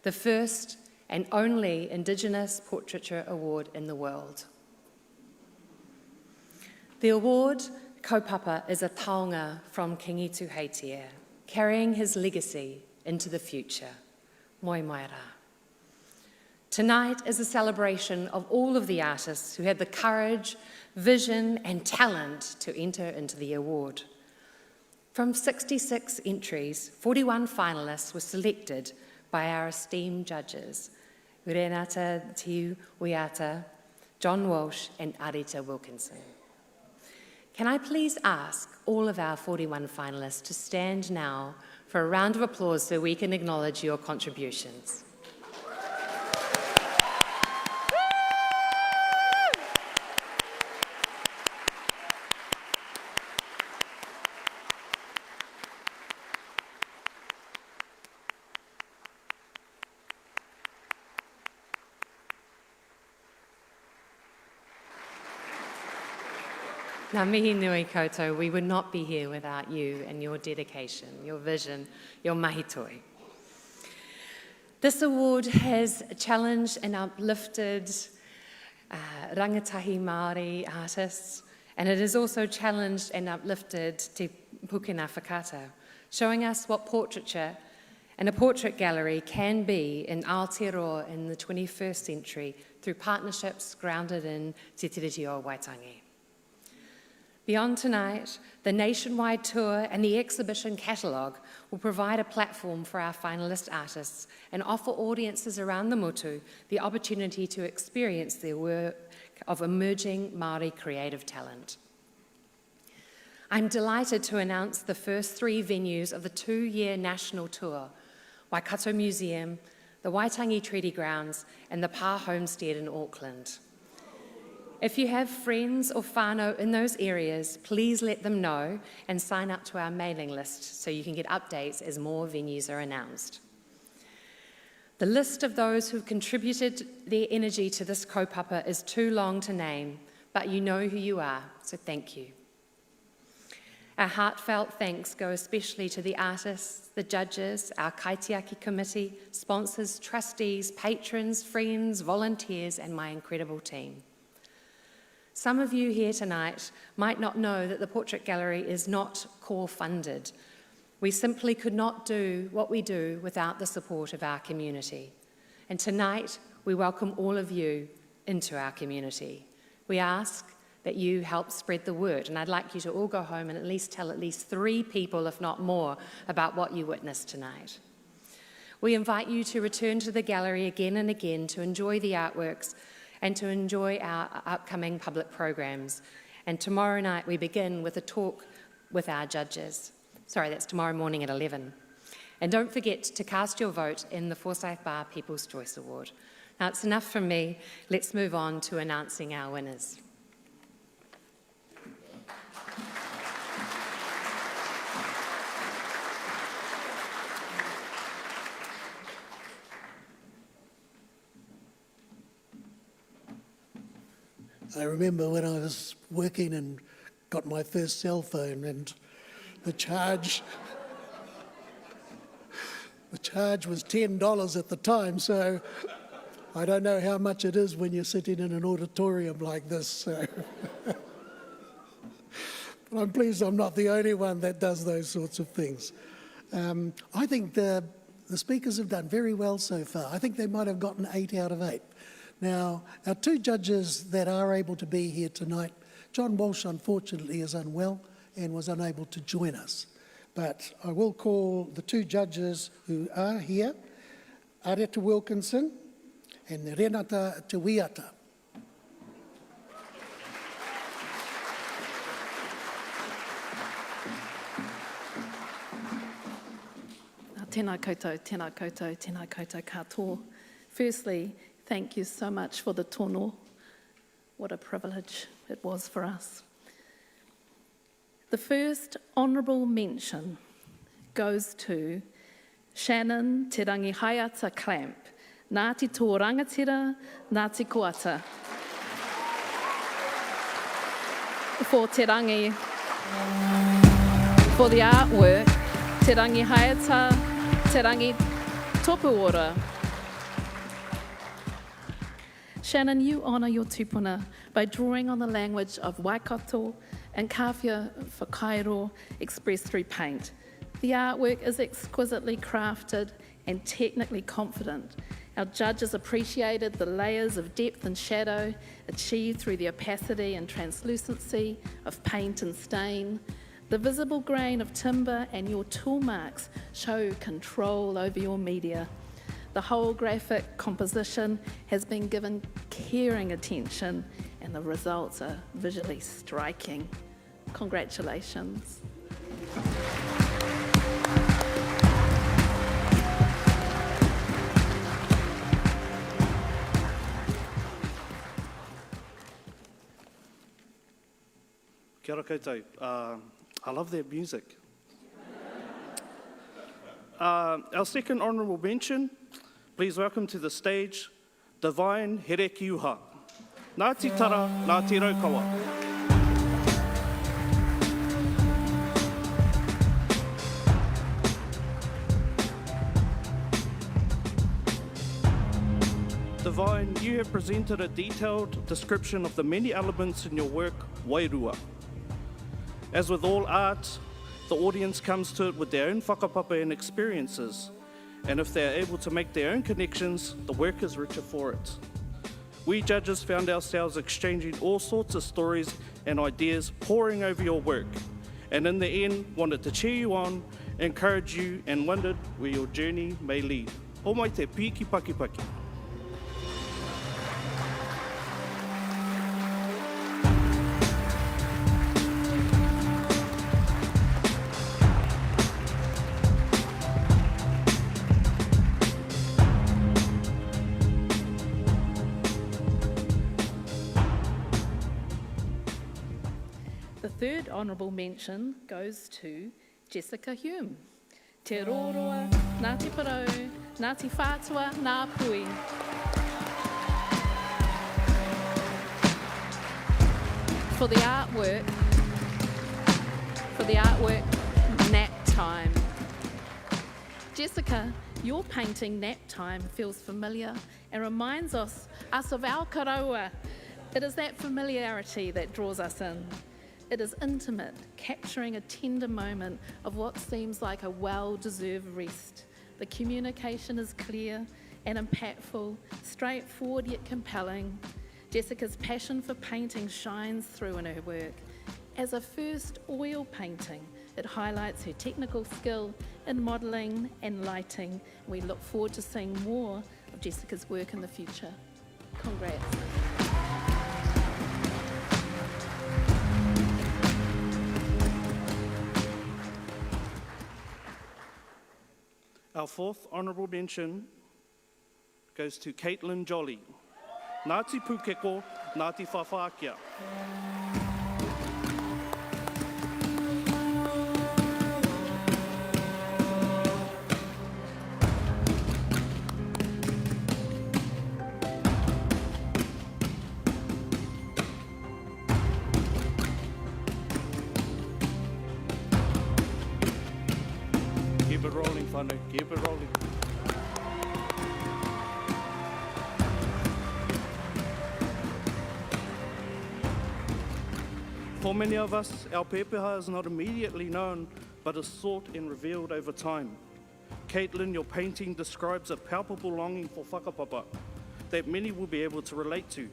the first and only Indigenous Portraiture Award in the world. The award kaupapa is a taonga from Kingi Tuheitia, carrying his legacy into the future. Moi mai rā. Tonight is a celebration of all of the artists who had the courage, vision and talent to enter into the award. From 66 entries, 41 finalists were selected by our esteemed judges, Renata Te Wiata, John Walsh and Arita Wilkinson. Can I please ask all of our 41 finalists to stand now for a round of applause so we can acknowledge your contributions. Ngā mihi nui koutou, we would not be here without you and your dedication, your vision, your mahi toi. This award has challenged and uplifted uh, rangatahi Māori artists, and it has also challenged and uplifted Te Pukena Whakata, showing us what portraiture and a portrait gallery can be in Aotearoa in the 21st century through partnerships grounded in Te Tiriti o Waitangi. Beyond tonight, the nationwide tour and the exhibition catalogue will provide a platform for our finalist artists and offer audiences around the motu the opportunity to experience their work of emerging Māori creative talent. I'm delighted to announce the first three venues of the two-year national tour, Waikato Museum, the Waitangi Treaty Grounds and the Pa Homestead in Auckland. If you have friends or whānau in those areas, please let them know and sign up to our mailing list so you can get updates as more venues are announced. The list of those who've contributed their energy to this kaupapa is too long to name, but you know who you are, so thank you. Our heartfelt thanks go especially to the artists, the judges, our Kaitiaki committee, sponsors, trustees, patrons, friends, volunteers, and my incredible team. Some of you here tonight might not know that the Portrait Gallery is not core funded. We simply could not do what we do without the support of our community. And tonight, we welcome all of you into our community. We ask that you help spread the word. And I'd like you to all go home and at least tell at least three people, if not more, about what you witnessed tonight. We invite you to return to the gallery again and again to enjoy the artworks and to enjoy our upcoming public programs. And tomorrow night we begin with a talk with our judges. Sorry, that's tomorrow morning at 11. And don't forget to cast your vote in the Forsyth Bar People's Choice Award. Now, it's enough from me. Let's move on to announcing our winners. I remember when I was working and got my first cell phone and the charge the charge was $10 at the time, so I don't know how much it is when you're sitting in an auditorium like this. So. but I'm pleased I'm not the only one that does those sorts of things. Um, I think the, the speakers have done very well so far. I think they might have gotten eight out of eight. Now, our two judges that are able to be here tonight, John Walsh, unfortunately, is unwell and was unable to join us. But I will call the two judges who are here, Areta Wilkinson and Renata Te Wiata. Tēnā koutou, tēnā koutou, tēnā koutou katoa. Firstly, thank you so much for the tono. What a privilege it was for us. The first honourable mention goes to Shannon Te Rangihaeata Clamp, Ngāti Tō Rangatira, Ngāti Koata. For Te Rangi, for the artwork, Te Rangihaeata, Te Rangi Topuora. Shannon, you honour your tupuna by drawing on the language of Waikato and Kāwhia Whakairo expressed through paint. The artwork is exquisitely crafted and technically confident. Our judges appreciated the layers of depth and shadow achieved through the opacity and translucency of paint and stain. The visible grain of timber and your tool marks show control over your media. The whole graphic composition has been given caring attention and the results are visually striking. Congratulations. Kia ora koutou. Uh, I love that music. Uh, our second honourable mention, please welcome to the stage Divine Herekiuha. Ngāti Tara, Ngāti Raukawa. Divine, you have presented a detailed description of the many elements in your work, Wairua. As with all art, the audience comes to it with their own whakapapa and experiences, and if they are able to make their own connections, the work is richer for it. We judges found ourselves exchanging all sorts of stories and ideas poring over your work, and in the end wanted to cheer you on, encourage you, and wondered where your journey may lead. O mai te piki paki paki. The third honourable mention goes to Jessica Hume. Te Roroa, Ngāti Porou, Ngāti Whātua, Ngā Pui. For the artwork, for the artwork Nap Time. Jessica, your painting Nap Time feels familiar and reminds us, us of our karaua. It is that familiarity that draws us in. It is intimate, capturing a tender moment of what seems like a well deserved rest. The communication is clear and impactful, straightforward yet compelling. Jessica's passion for painting shines through in her work. As a first oil painting, it highlights her technical skill in modelling and lighting. We look forward to seeing more of Jessica's work in the future. Congrats. Our fourth honourable mention goes to Caitlin Jolly. Ngāti Pūkeko, Ngāti Whawhākia. Keep it rolling, whānau. Keep it rolling. For many of us, our pepeha is not immediately known, but is sought and revealed over time. Caitlin, your painting describes a palpable longing for whakapapa that many will be able to relate to.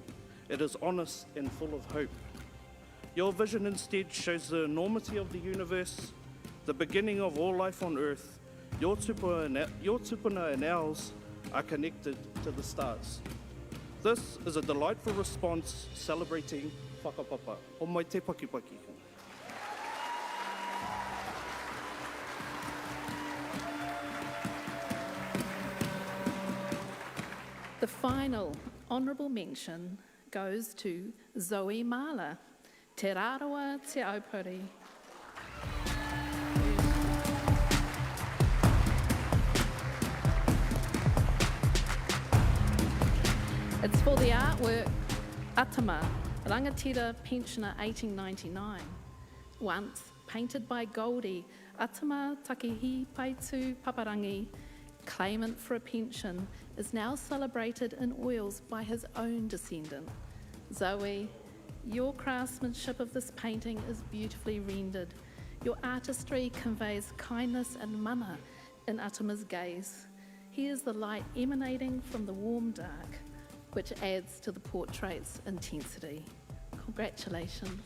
It is honest and full of hope. Your vision instead shows the enormity of the universe, the beginning of all life on earth. Your tupuna, your tupuna and ours are connected to the stars. This is a delightful response celebrating whakapapa. O mai te pakipaki. The final honourable mention goes to Zoe Marler, Te Rarawa Te Aupori. It's for the artwork Atama, Rangatira Pensioner 1899. Once painted by Goldie, Atama Takihi Paitu Paparangi, claimant for a pension, is now celebrated in oils by his own descendant. Zoe, your craftsmanship of this painting is beautifully rendered. Your artistry conveys kindness and mana in Atama's gaze. He is the light emanating from the warm dark, which adds to the portrait's intensity. Congratulations.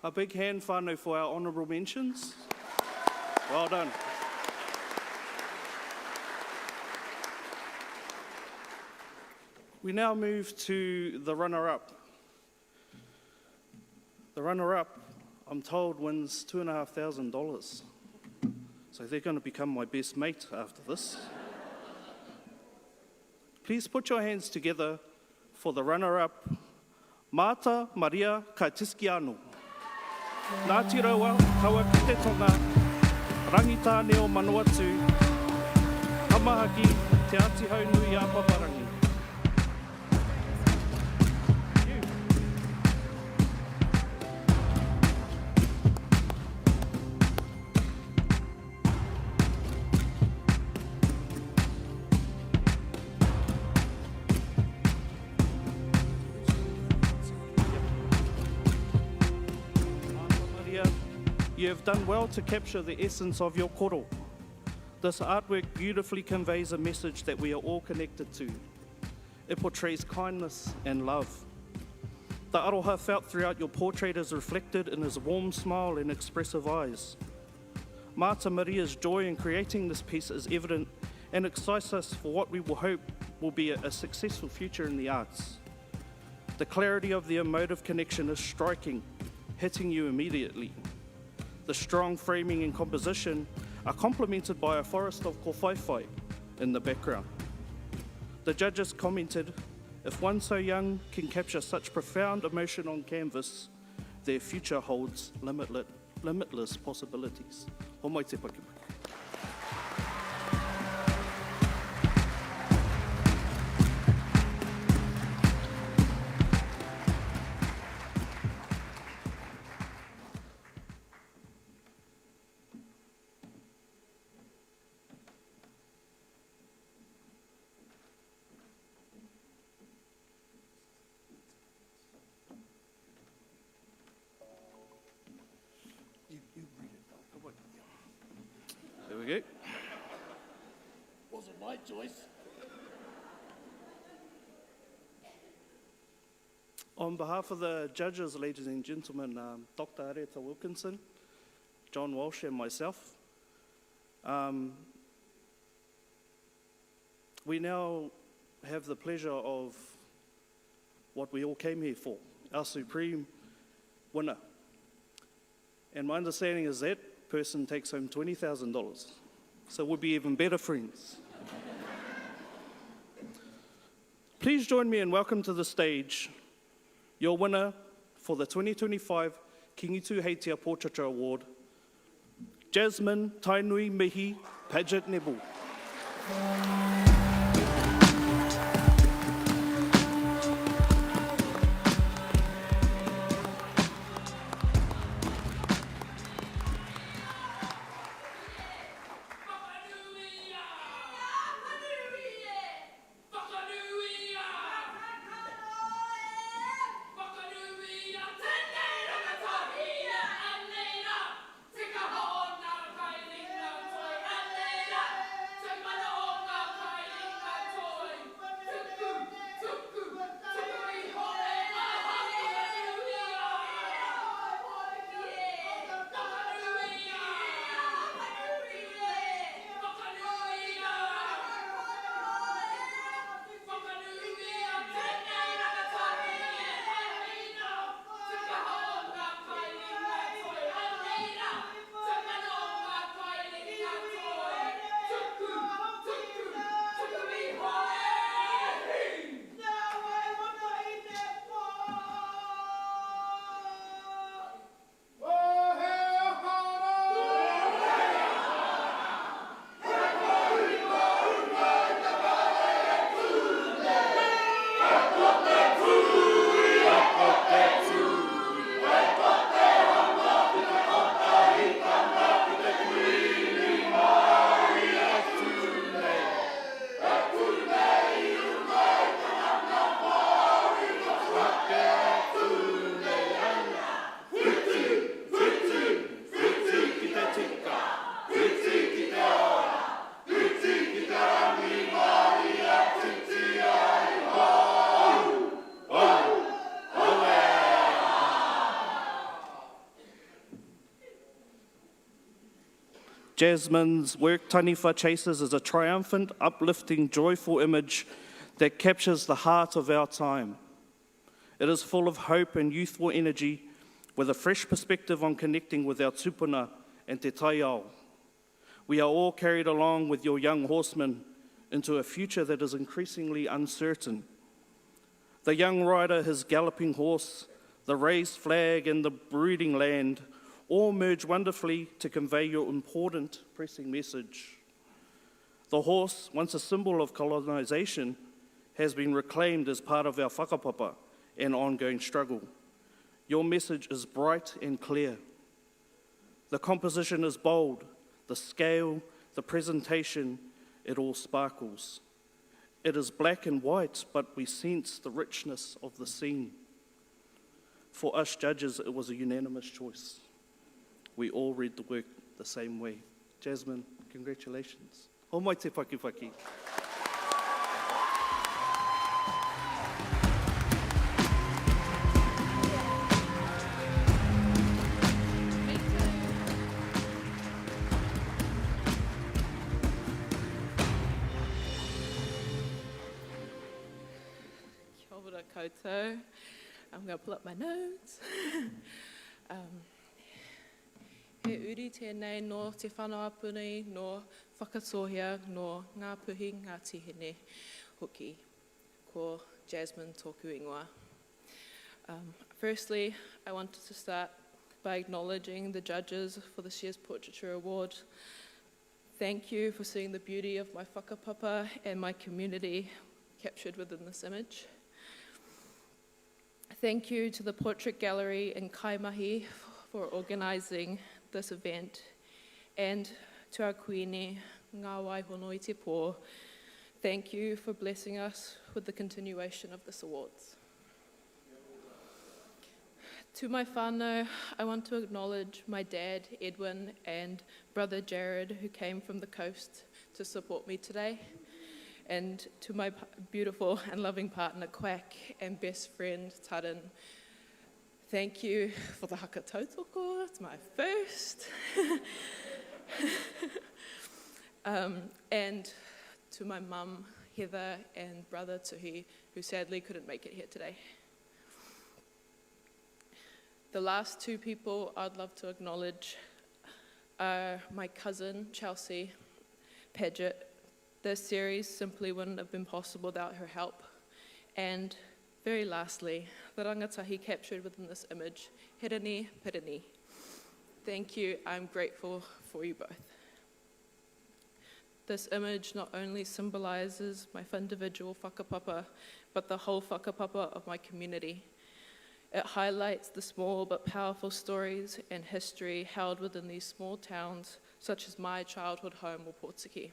A big hand, whānau, for our honourable mentions. Well done. We now move to the runner-up. The runner-up, I'm told, wins $2,500. So they're going to become my best mate after this. Please put your hands together for the runner-up, Marta Maria Kaitiskiano. Ngāti Raua, Kaua ki te Tonga, Rangitāne o Manawatū, Tamahaki, Te Āti Haunui a Paparangi. You have done well to capture the essence of your koro. This artwork beautifully conveys a message that we are all connected to. It portrays kindness and love. The aroha felt throughout your portrait is reflected in his warm smile and expressive eyes. Marta Maria's joy in creating this piece is evident and excites us for what we will hope will be a, a successful future in the arts. The clarity of the emotive connection is striking, hitting you immediately. The strong framing and composition are complemented by a forest of kōwhaiwhai in the background. The judges commented, if one so young can capture such profound emotion on canvas, their future holds limitless, limitless possibilities. Ho mai te pakipaki. You, you read it, though. There we go. Wasn't my choice. On behalf of the judges, ladies and gentlemen, um, Dr. Areta Wilkinson, John Walsh, and myself, um, we now have the pleasure of what we all came here for, our supreme winner. And my understanding is that person takes home $20,000. So we'll be even better friends. Please join me in welcome to the stage your winner for the 2025 Kingi Tūheitia Portraiture Award, Jasmine Tainui Mihi Paget Nebel. Jasmine's work, Taniwha Chasers, is a triumphant, uplifting, joyful image that captures the heart of our time. It is full of hope and youthful energy with a fresh perspective on connecting with our tupuna and te taiao. We are all carried along with your young horsemen into a future that is increasingly uncertain. The young rider, his galloping horse, the raised flag, and the brooding land all merge wonderfully to convey your important, pressing message. The horse, once a symbol of colonization, has been reclaimed as part of our whakapapa and ongoing struggle. Your message is bright and clear. The composition is bold, the scale, the presentation, it all sparkles. It is black and white, but we sense the richness of the scene. For us judges, it was a unanimous choice. We all read the work the same way. Jasmine, congratulations. Homai te whakiwhaki. Kia ora koutou. I'm going to pull up my notes. um, he uri tēnei nō Te Whānau-a-Apanui, nō Whakatōhea, nō Ngāpuhi, Ngāti Hine hoki. Ko Jasmine tōku ingoa. Um, firstly, I wanted to start by acknowledging the judges for this year's Portraiture Award. Thank you for seeing the beauty of my whakapapa and my community captured within this image. Thank you to the Portrait Gallery in Kaimahi for organising this event and to our kuini, Ngā Wai Hono i Te Pō, thank you for blessing us with the continuation of this awards. To my whānau, I want to acknowledge my dad, Edwin, and brother Jared, who came from the coast to support me today. And to my beautiful and loving partner, Quack, and best friend, Taran. Thank you for the haka tautoko, it's my first. um, and to my mum, Heather, and brother, Tuhi, who sadly couldn't make it here today. The last two people I'd love to acknowledge are my cousin, Chelsea Paget. This series simply wouldn't have been possible without her help. And very lastly, the rangatahi captured within this image, Hirini Pirini. Thank you, I'm grateful for you both. This image not only symbolizes my individual whakapapa, but the whole whakapapa of my community. It highlights the small but powerful stories and history held within these small towns, such as my childhood home, Opotiki.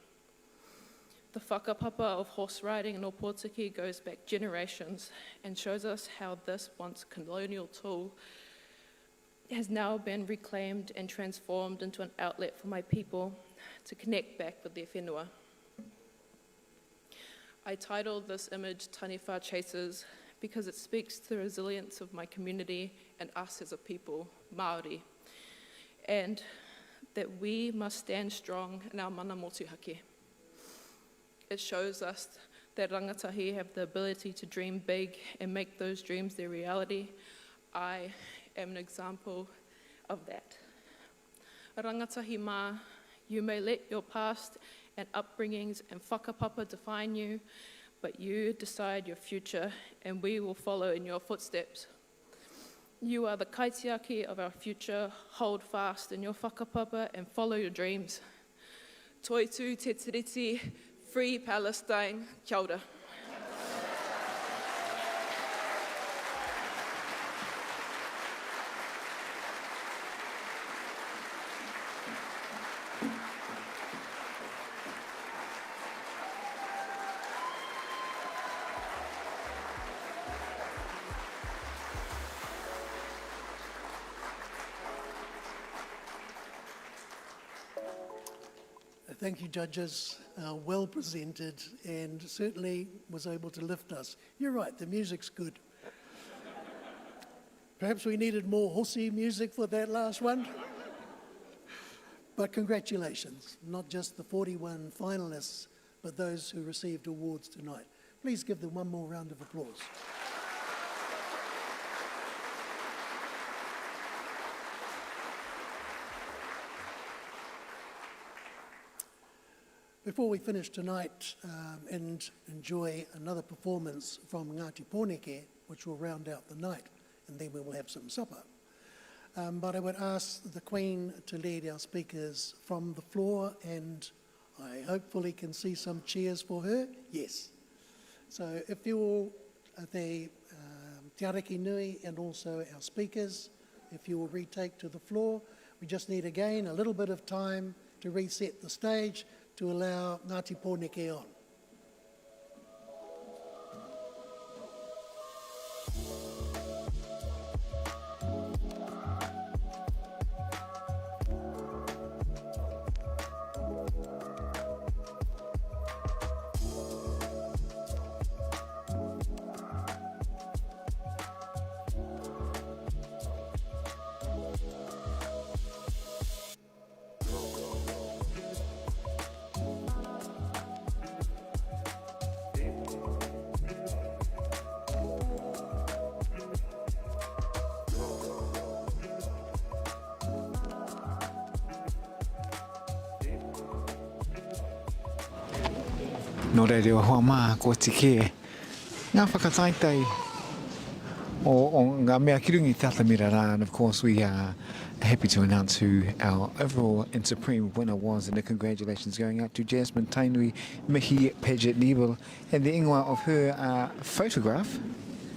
The whakapapa of horse riding in Opotiki goes back generations and shows us how this once colonial tool has now been reclaimed and transformed into an outlet for my people to connect back with their whenua. I titled this image Taniwha Chasers because it speaks to the resilience of my community and us as a people, Māori, and that we must stand strong in our mana motuhake. It shows us that rangatahi have the ability to dream big and make those dreams their reality. I am an example of that. Rangatahi mā, you may let your past and upbringings and whakapapa define you, but you decide your future and we will follow in your footsteps. You are the kaitiaki of our future. Hold fast in your whakapapa and follow your dreams. Toitu te tiriti, free Palestine, kia ora. Thank you, judges. Uh, well presented and certainly was able to lift us. You're right, the music's good. Perhaps we needed more horsey music for that last one. But congratulations, not just the 41 finalists, but those who received awards tonight. Please give them one more round of applause. Before we finish tonight um, and enjoy another performance from Ngāti Pōneke, which will round out the night, and then we will have some supper. Um, but I would ask the Queen to lead our speakers from the floor, and I hopefully can see some cheers for her. Yes. So if you all, the um, Te Ariki Nui and also our speakers, if you will retake to the floor, we just need again a little bit of time to reset the stage to allow Ngāti Pōneke on. Nō reira e hoa mā, kua tiki e ngā whakataetae o, o ngā mea ki runga i te atamira rā, and of course we are happy to announce who our overall and supreme winner was, and the congratulations going out to Jasmine Tainui Mihi Paget Nebel, and the ingoa of her uh, photograph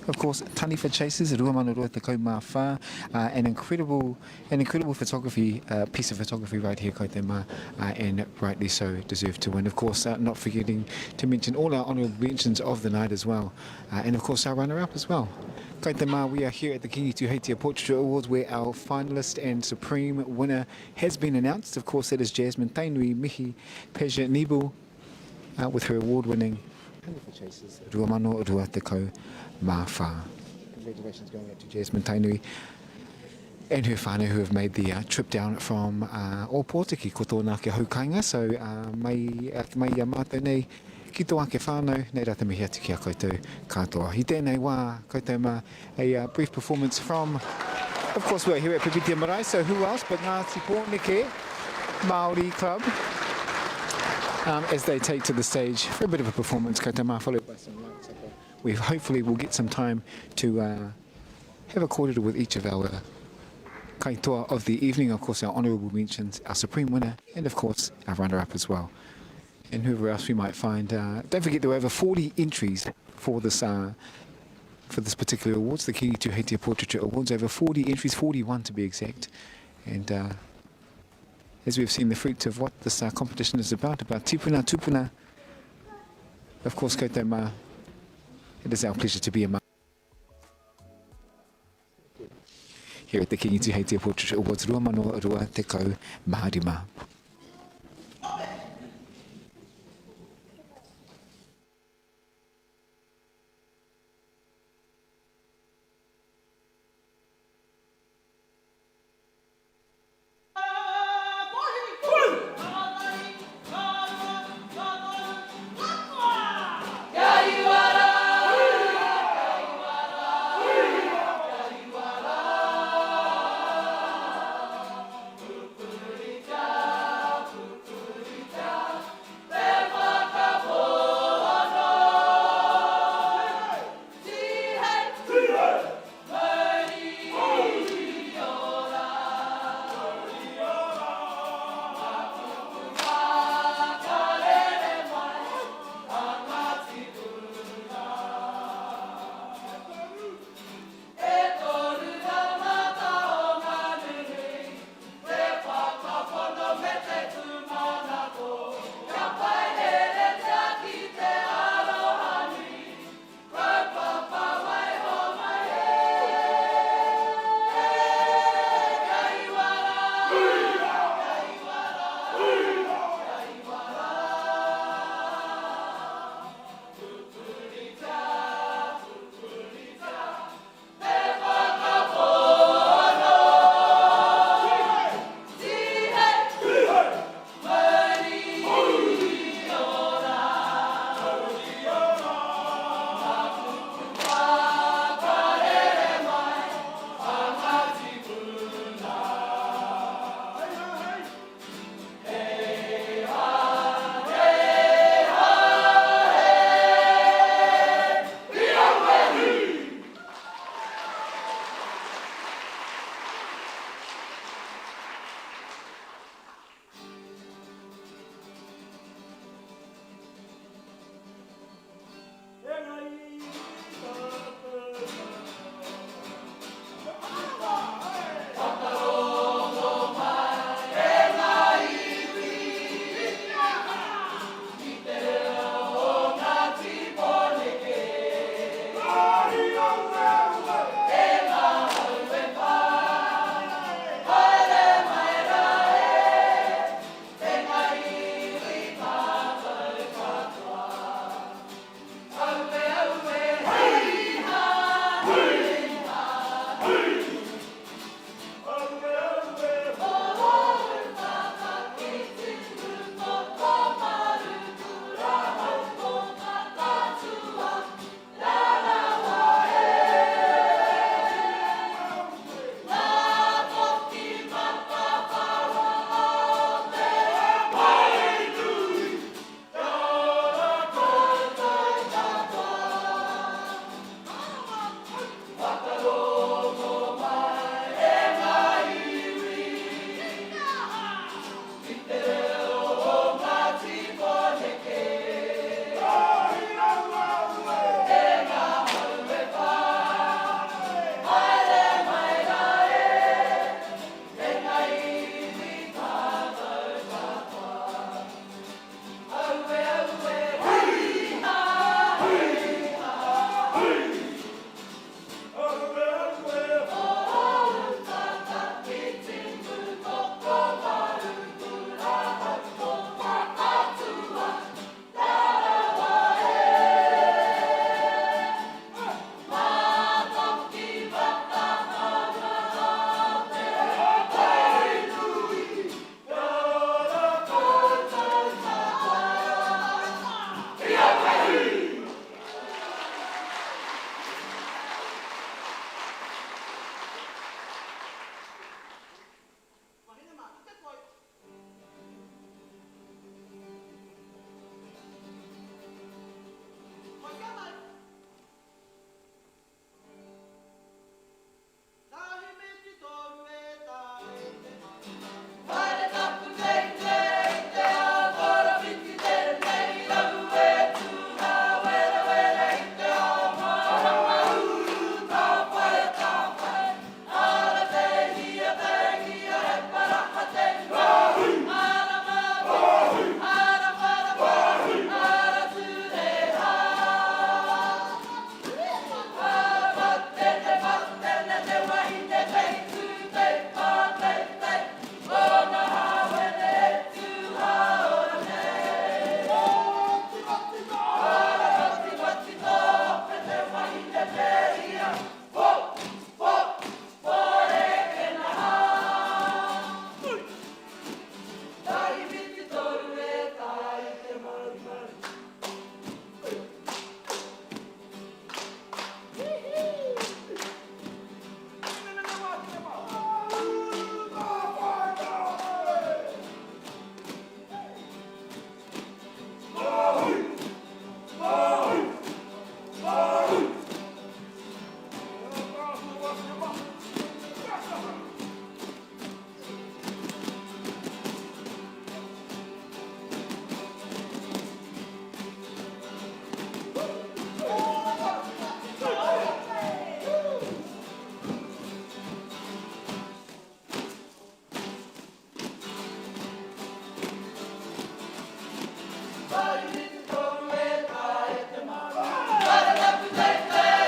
of course, Taniwha Chasers, 2024, uh, an incredible, an incredible photography, uh, piece of photography right here, Kote Ma, uh, and rightly so deserved to win. Of course, uh, not forgetting to mention all our honourable mentions of the night as well, uh, and of course our runner-up as well. Kote Ma, we are here at the Kingi Tuheitia Portraiture Awards where our finalist and supreme winner has been announced. Of course, that is Jasmine Tainui Mihi Peja Nibel uh, with her award-winning Taniwha Chasers 2024. Congratulations going out to Jasmine Tainui and her whānau who have made the uh, trip down from uh, Ōpōtiki, ko tōna ake haukainga. So uh, mai, uh, mai i a mātou nei ki tō ake whānau, nei rā te mihi atu ki a koutou katoa. I tēnei wā, koutou mā, a uh, brief performance from, of course we're here at Pipitea Marae, so who else but Ngāti Pōneke Māori Club um, as they take to the stage for a bit of a performance, koutou mā, followed by some light supper. We hopefully will get some time to uh, have a kōrero with each of our kaitoa of the evening, of course our honourable mentions, our supreme winner, and of course our runner-up as well. And whoever else we might find. Uh, don't forget there were over 40 entries for this uh, for this particular awards, the Kingi Tuheitia Portraiture Awards, over 40 entries, 41 to be exact. And uh, as we've seen the fruits of what this uh, competition is about, about tipuna tupuna, of course, koutou mā, it is our pleasure to be among here at the Kingi Tuheitia Portraiture Awards 2025. Whare tapu nei te.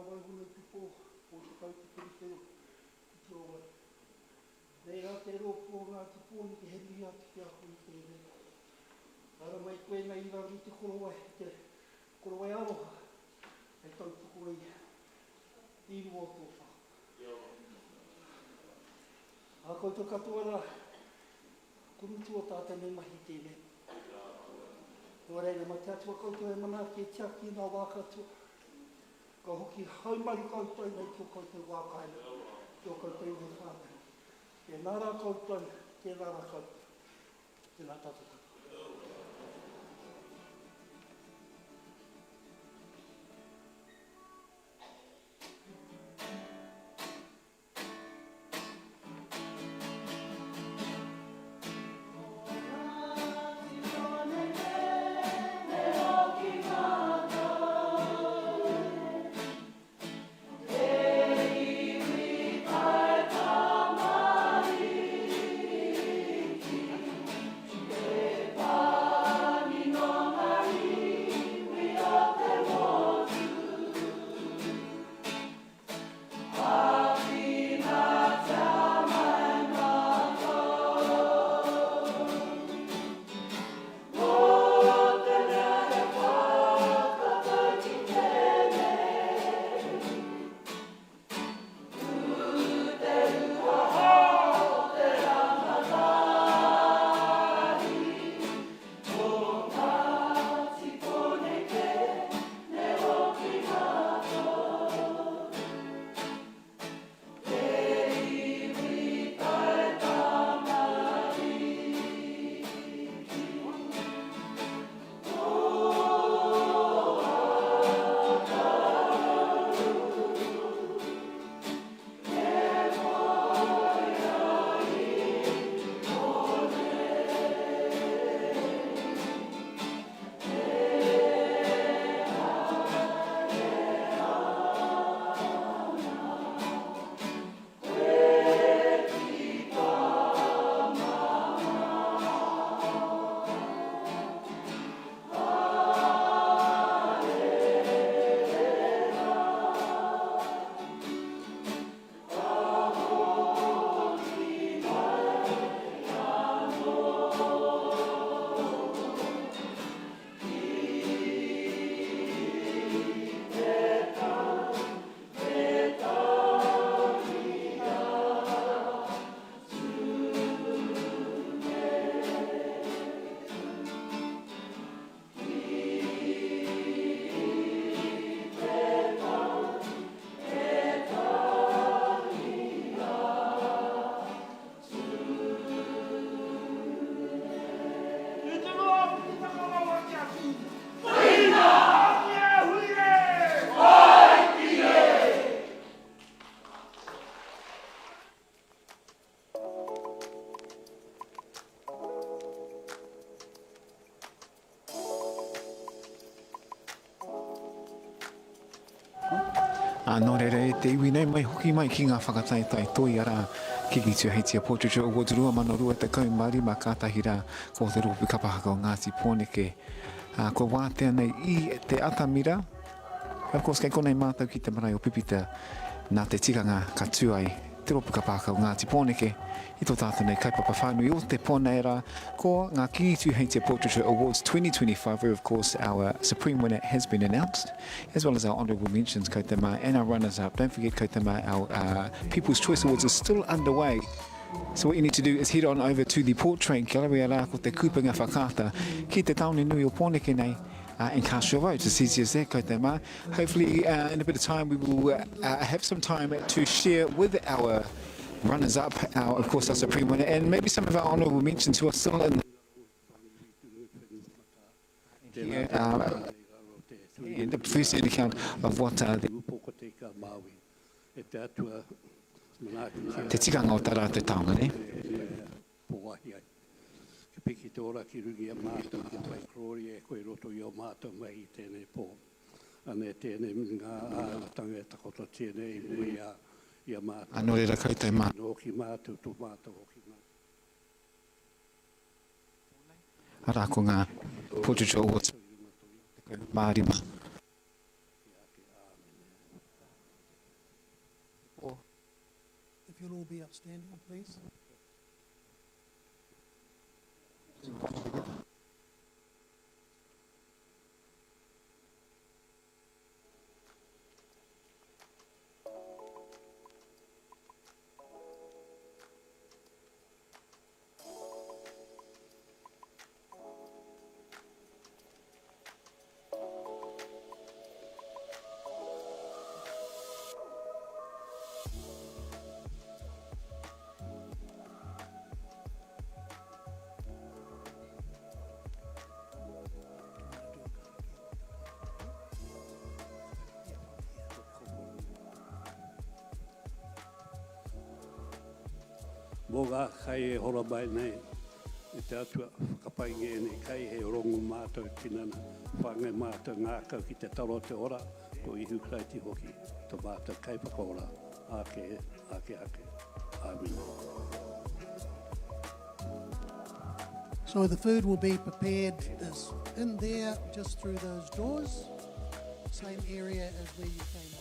Waihono i te pō, 40 te kerikeri ki te owai. Nei rā te rōpū o Ngāti Pōneke he mihi atu ki a koe i tēnei. Haere mai koe nei i raro i te korowai, te korowai aroha hei tautoko i te ingoa o tō whakapapa. Ā koutou katoa rā, ko mutu o tātou nei mahi i tēnei. Nō reira, mā te Atua koutou e manaaki e tiaki i ngā wā katoa. Ka hoki haumaru koutou nei ki ō koutou wā kāinga, ki ō koutou iwi whānau. Tēnā rā koutou, tēnā rā koutou. Tēnā tātou katoa. Ā, nō reira e te iwi nei mai hoki mai ki ngā whakataetae toi arā, Kingi Tūheitia Portraiture Awards 2025 kātahi rā ko te rōpū kapa haka o Ngāti Pōneke. Ā, kua wātea nei i te atamira. Of course, kei konei mātou ki te marae o Pipita nā te tikanga ka tū ai te rōpū kapa haka o Ngāti Pōneke i tō tātou nei kaupapa whānui o te pō nei rā, ko ngā Kingi Tūheitia Portraiture Awards 2025 where of course our supreme winner has been announced as well as our honourable mentions koutou mā and our runners up. Don't forget koutou mā, our uh, People's Choice Awards is still underway. So what you need to do is head on over to the Portrait Gallery arā ko te Kupenga Whakaata ki te tāone nui o Pōneke nei uh, and cast your vote. It's easy as that, koutou mā. Hopefully uh, in a bit of time we will uh, have some time to share with our runners-up, our, of course our supreme winner, and maybe some of our honourable mentions who are still in the here, uh, the first account of what uh, the te tikanga o tā rātou taonga, ne? Pōahi ai. Kia piki te ora ki runga i a mātou, kia whai korōria e koe i roto i ō mātou mahi i tēnei pō. Anei tēnei ngā āhuatanga e takototia nei i mua i a, i a mātou. Ā, nō reira koutou mā. Nōki mātou, tō mātou hoki mā. Arā ko ngā Portraiture Awards 15. you'll all be upstanding, please. Mō ngā kai e hora mai nei e te Atua, whakapaingia ēnei kai hei rongo mātou tinana, whāngai mātou ngākau ki te taro o te ora, ko Ihu Karaiti hoki, to mātou Kaiwhakaora, āke, āke, āke. Āmine. So the food will be prepared is in there, just through those doors, same area as where you came in.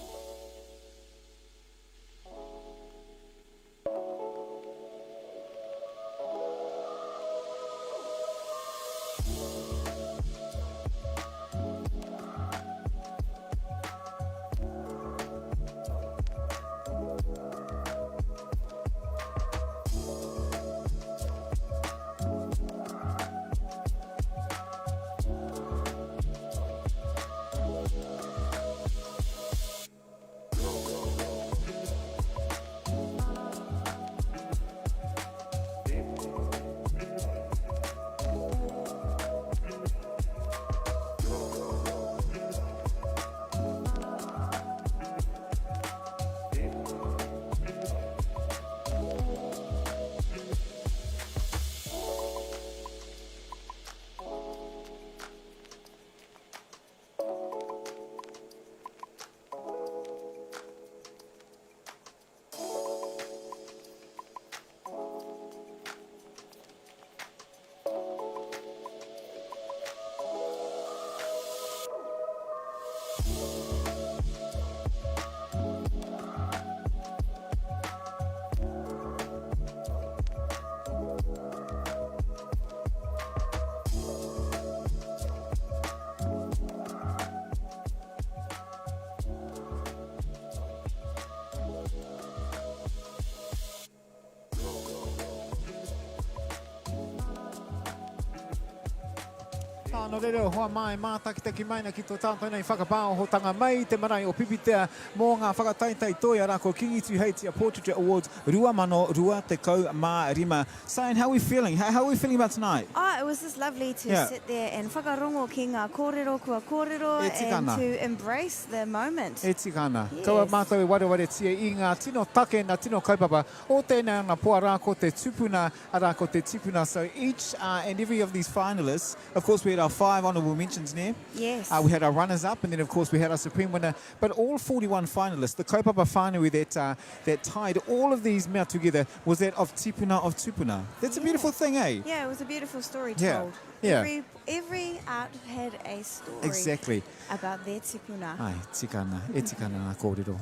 Tā, nō reira, hoa mā e mātakitaki mai ana ki tō tātou nei whakapāohotanga mai i te marae o Pipitea mō ngā whakataetae toi arā ko Kingi Tūheitia Portraiture Awards 2025. Sayan, how are we feeling? How, how are we feeling about tonight? Oh, it was just lovely to Yeah. sit there and whakarongo ki ngā kōrero kua kōrero E tika and ana. to embrace the moment. E tika ana. Yes. Kaua mātou e warewaretia i ngā tino take, ngā tino kaupapa o tēnei ana po, arā ko te tupuna, arā ko te tipuna. So each uh, and every of these finalists, of course we had our five honourable mentions there. Yes. Uh, we had our runners-up and then of course we had our supreme winner. But all 41 finalists, the kaupapa whānui that, uh, that tied all of these mea together was that of tipuna of tupuna. That's a beautiful thing, eh? Yeah, it was a beautiful story Yeah, told. yeah. Every, every art had a story Exactly. about their tipuna. Ai, tika ana, e tika ana ngā kōrero.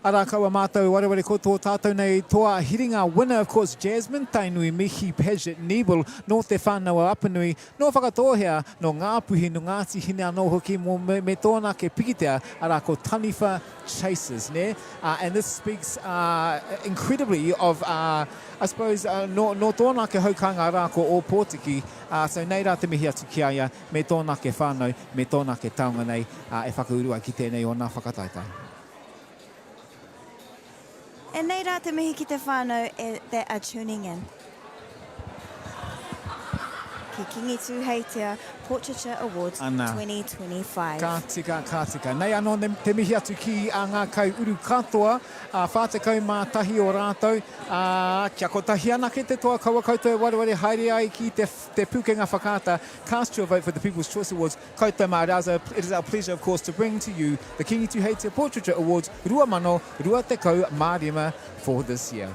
Arā kaua mātou wareware ko tō tātou nei toa hiringa winner of course Jasmine Tainui Mihi Paget Nebel nō Te Whānau-a-Apanui, nō Whakatōhea, nō Ngāpuhi, nō Ngāti Hine anō hoki mō me, me tōna ake pikitea arā ko Taniwha Chasers, nē? Uh, and this speaks uh, incredibly of, uh, I suppose, uh, nō, nō tōna ake haukāinga arā ko Ōpōtiki, uh, so nei rā te mihi atu ki a ia me tōna ake whānau, me tōna ake taonga nei uh, e whakauru ai ki tēnei o nā whakataetae. E nei rā te mihi ki te whānau e, that are tuning in. Ki Kingi Tūheitia Portraiture Awards Ana. 2025. Ka tika, ka tika. Nei anō te mihi atu ki a ngā kaiuru katoa, a 41 o rātou, ā, kia kotahi anake te toa, kaua koutou e wareware haere ai ki te, te pūkenga whakaata, Cast your vote for the People's Choice Awards Koutou mā, it is our pleasure of course to bring to you the Kingi Tuheitia Portraiture Awards 2025 for this year.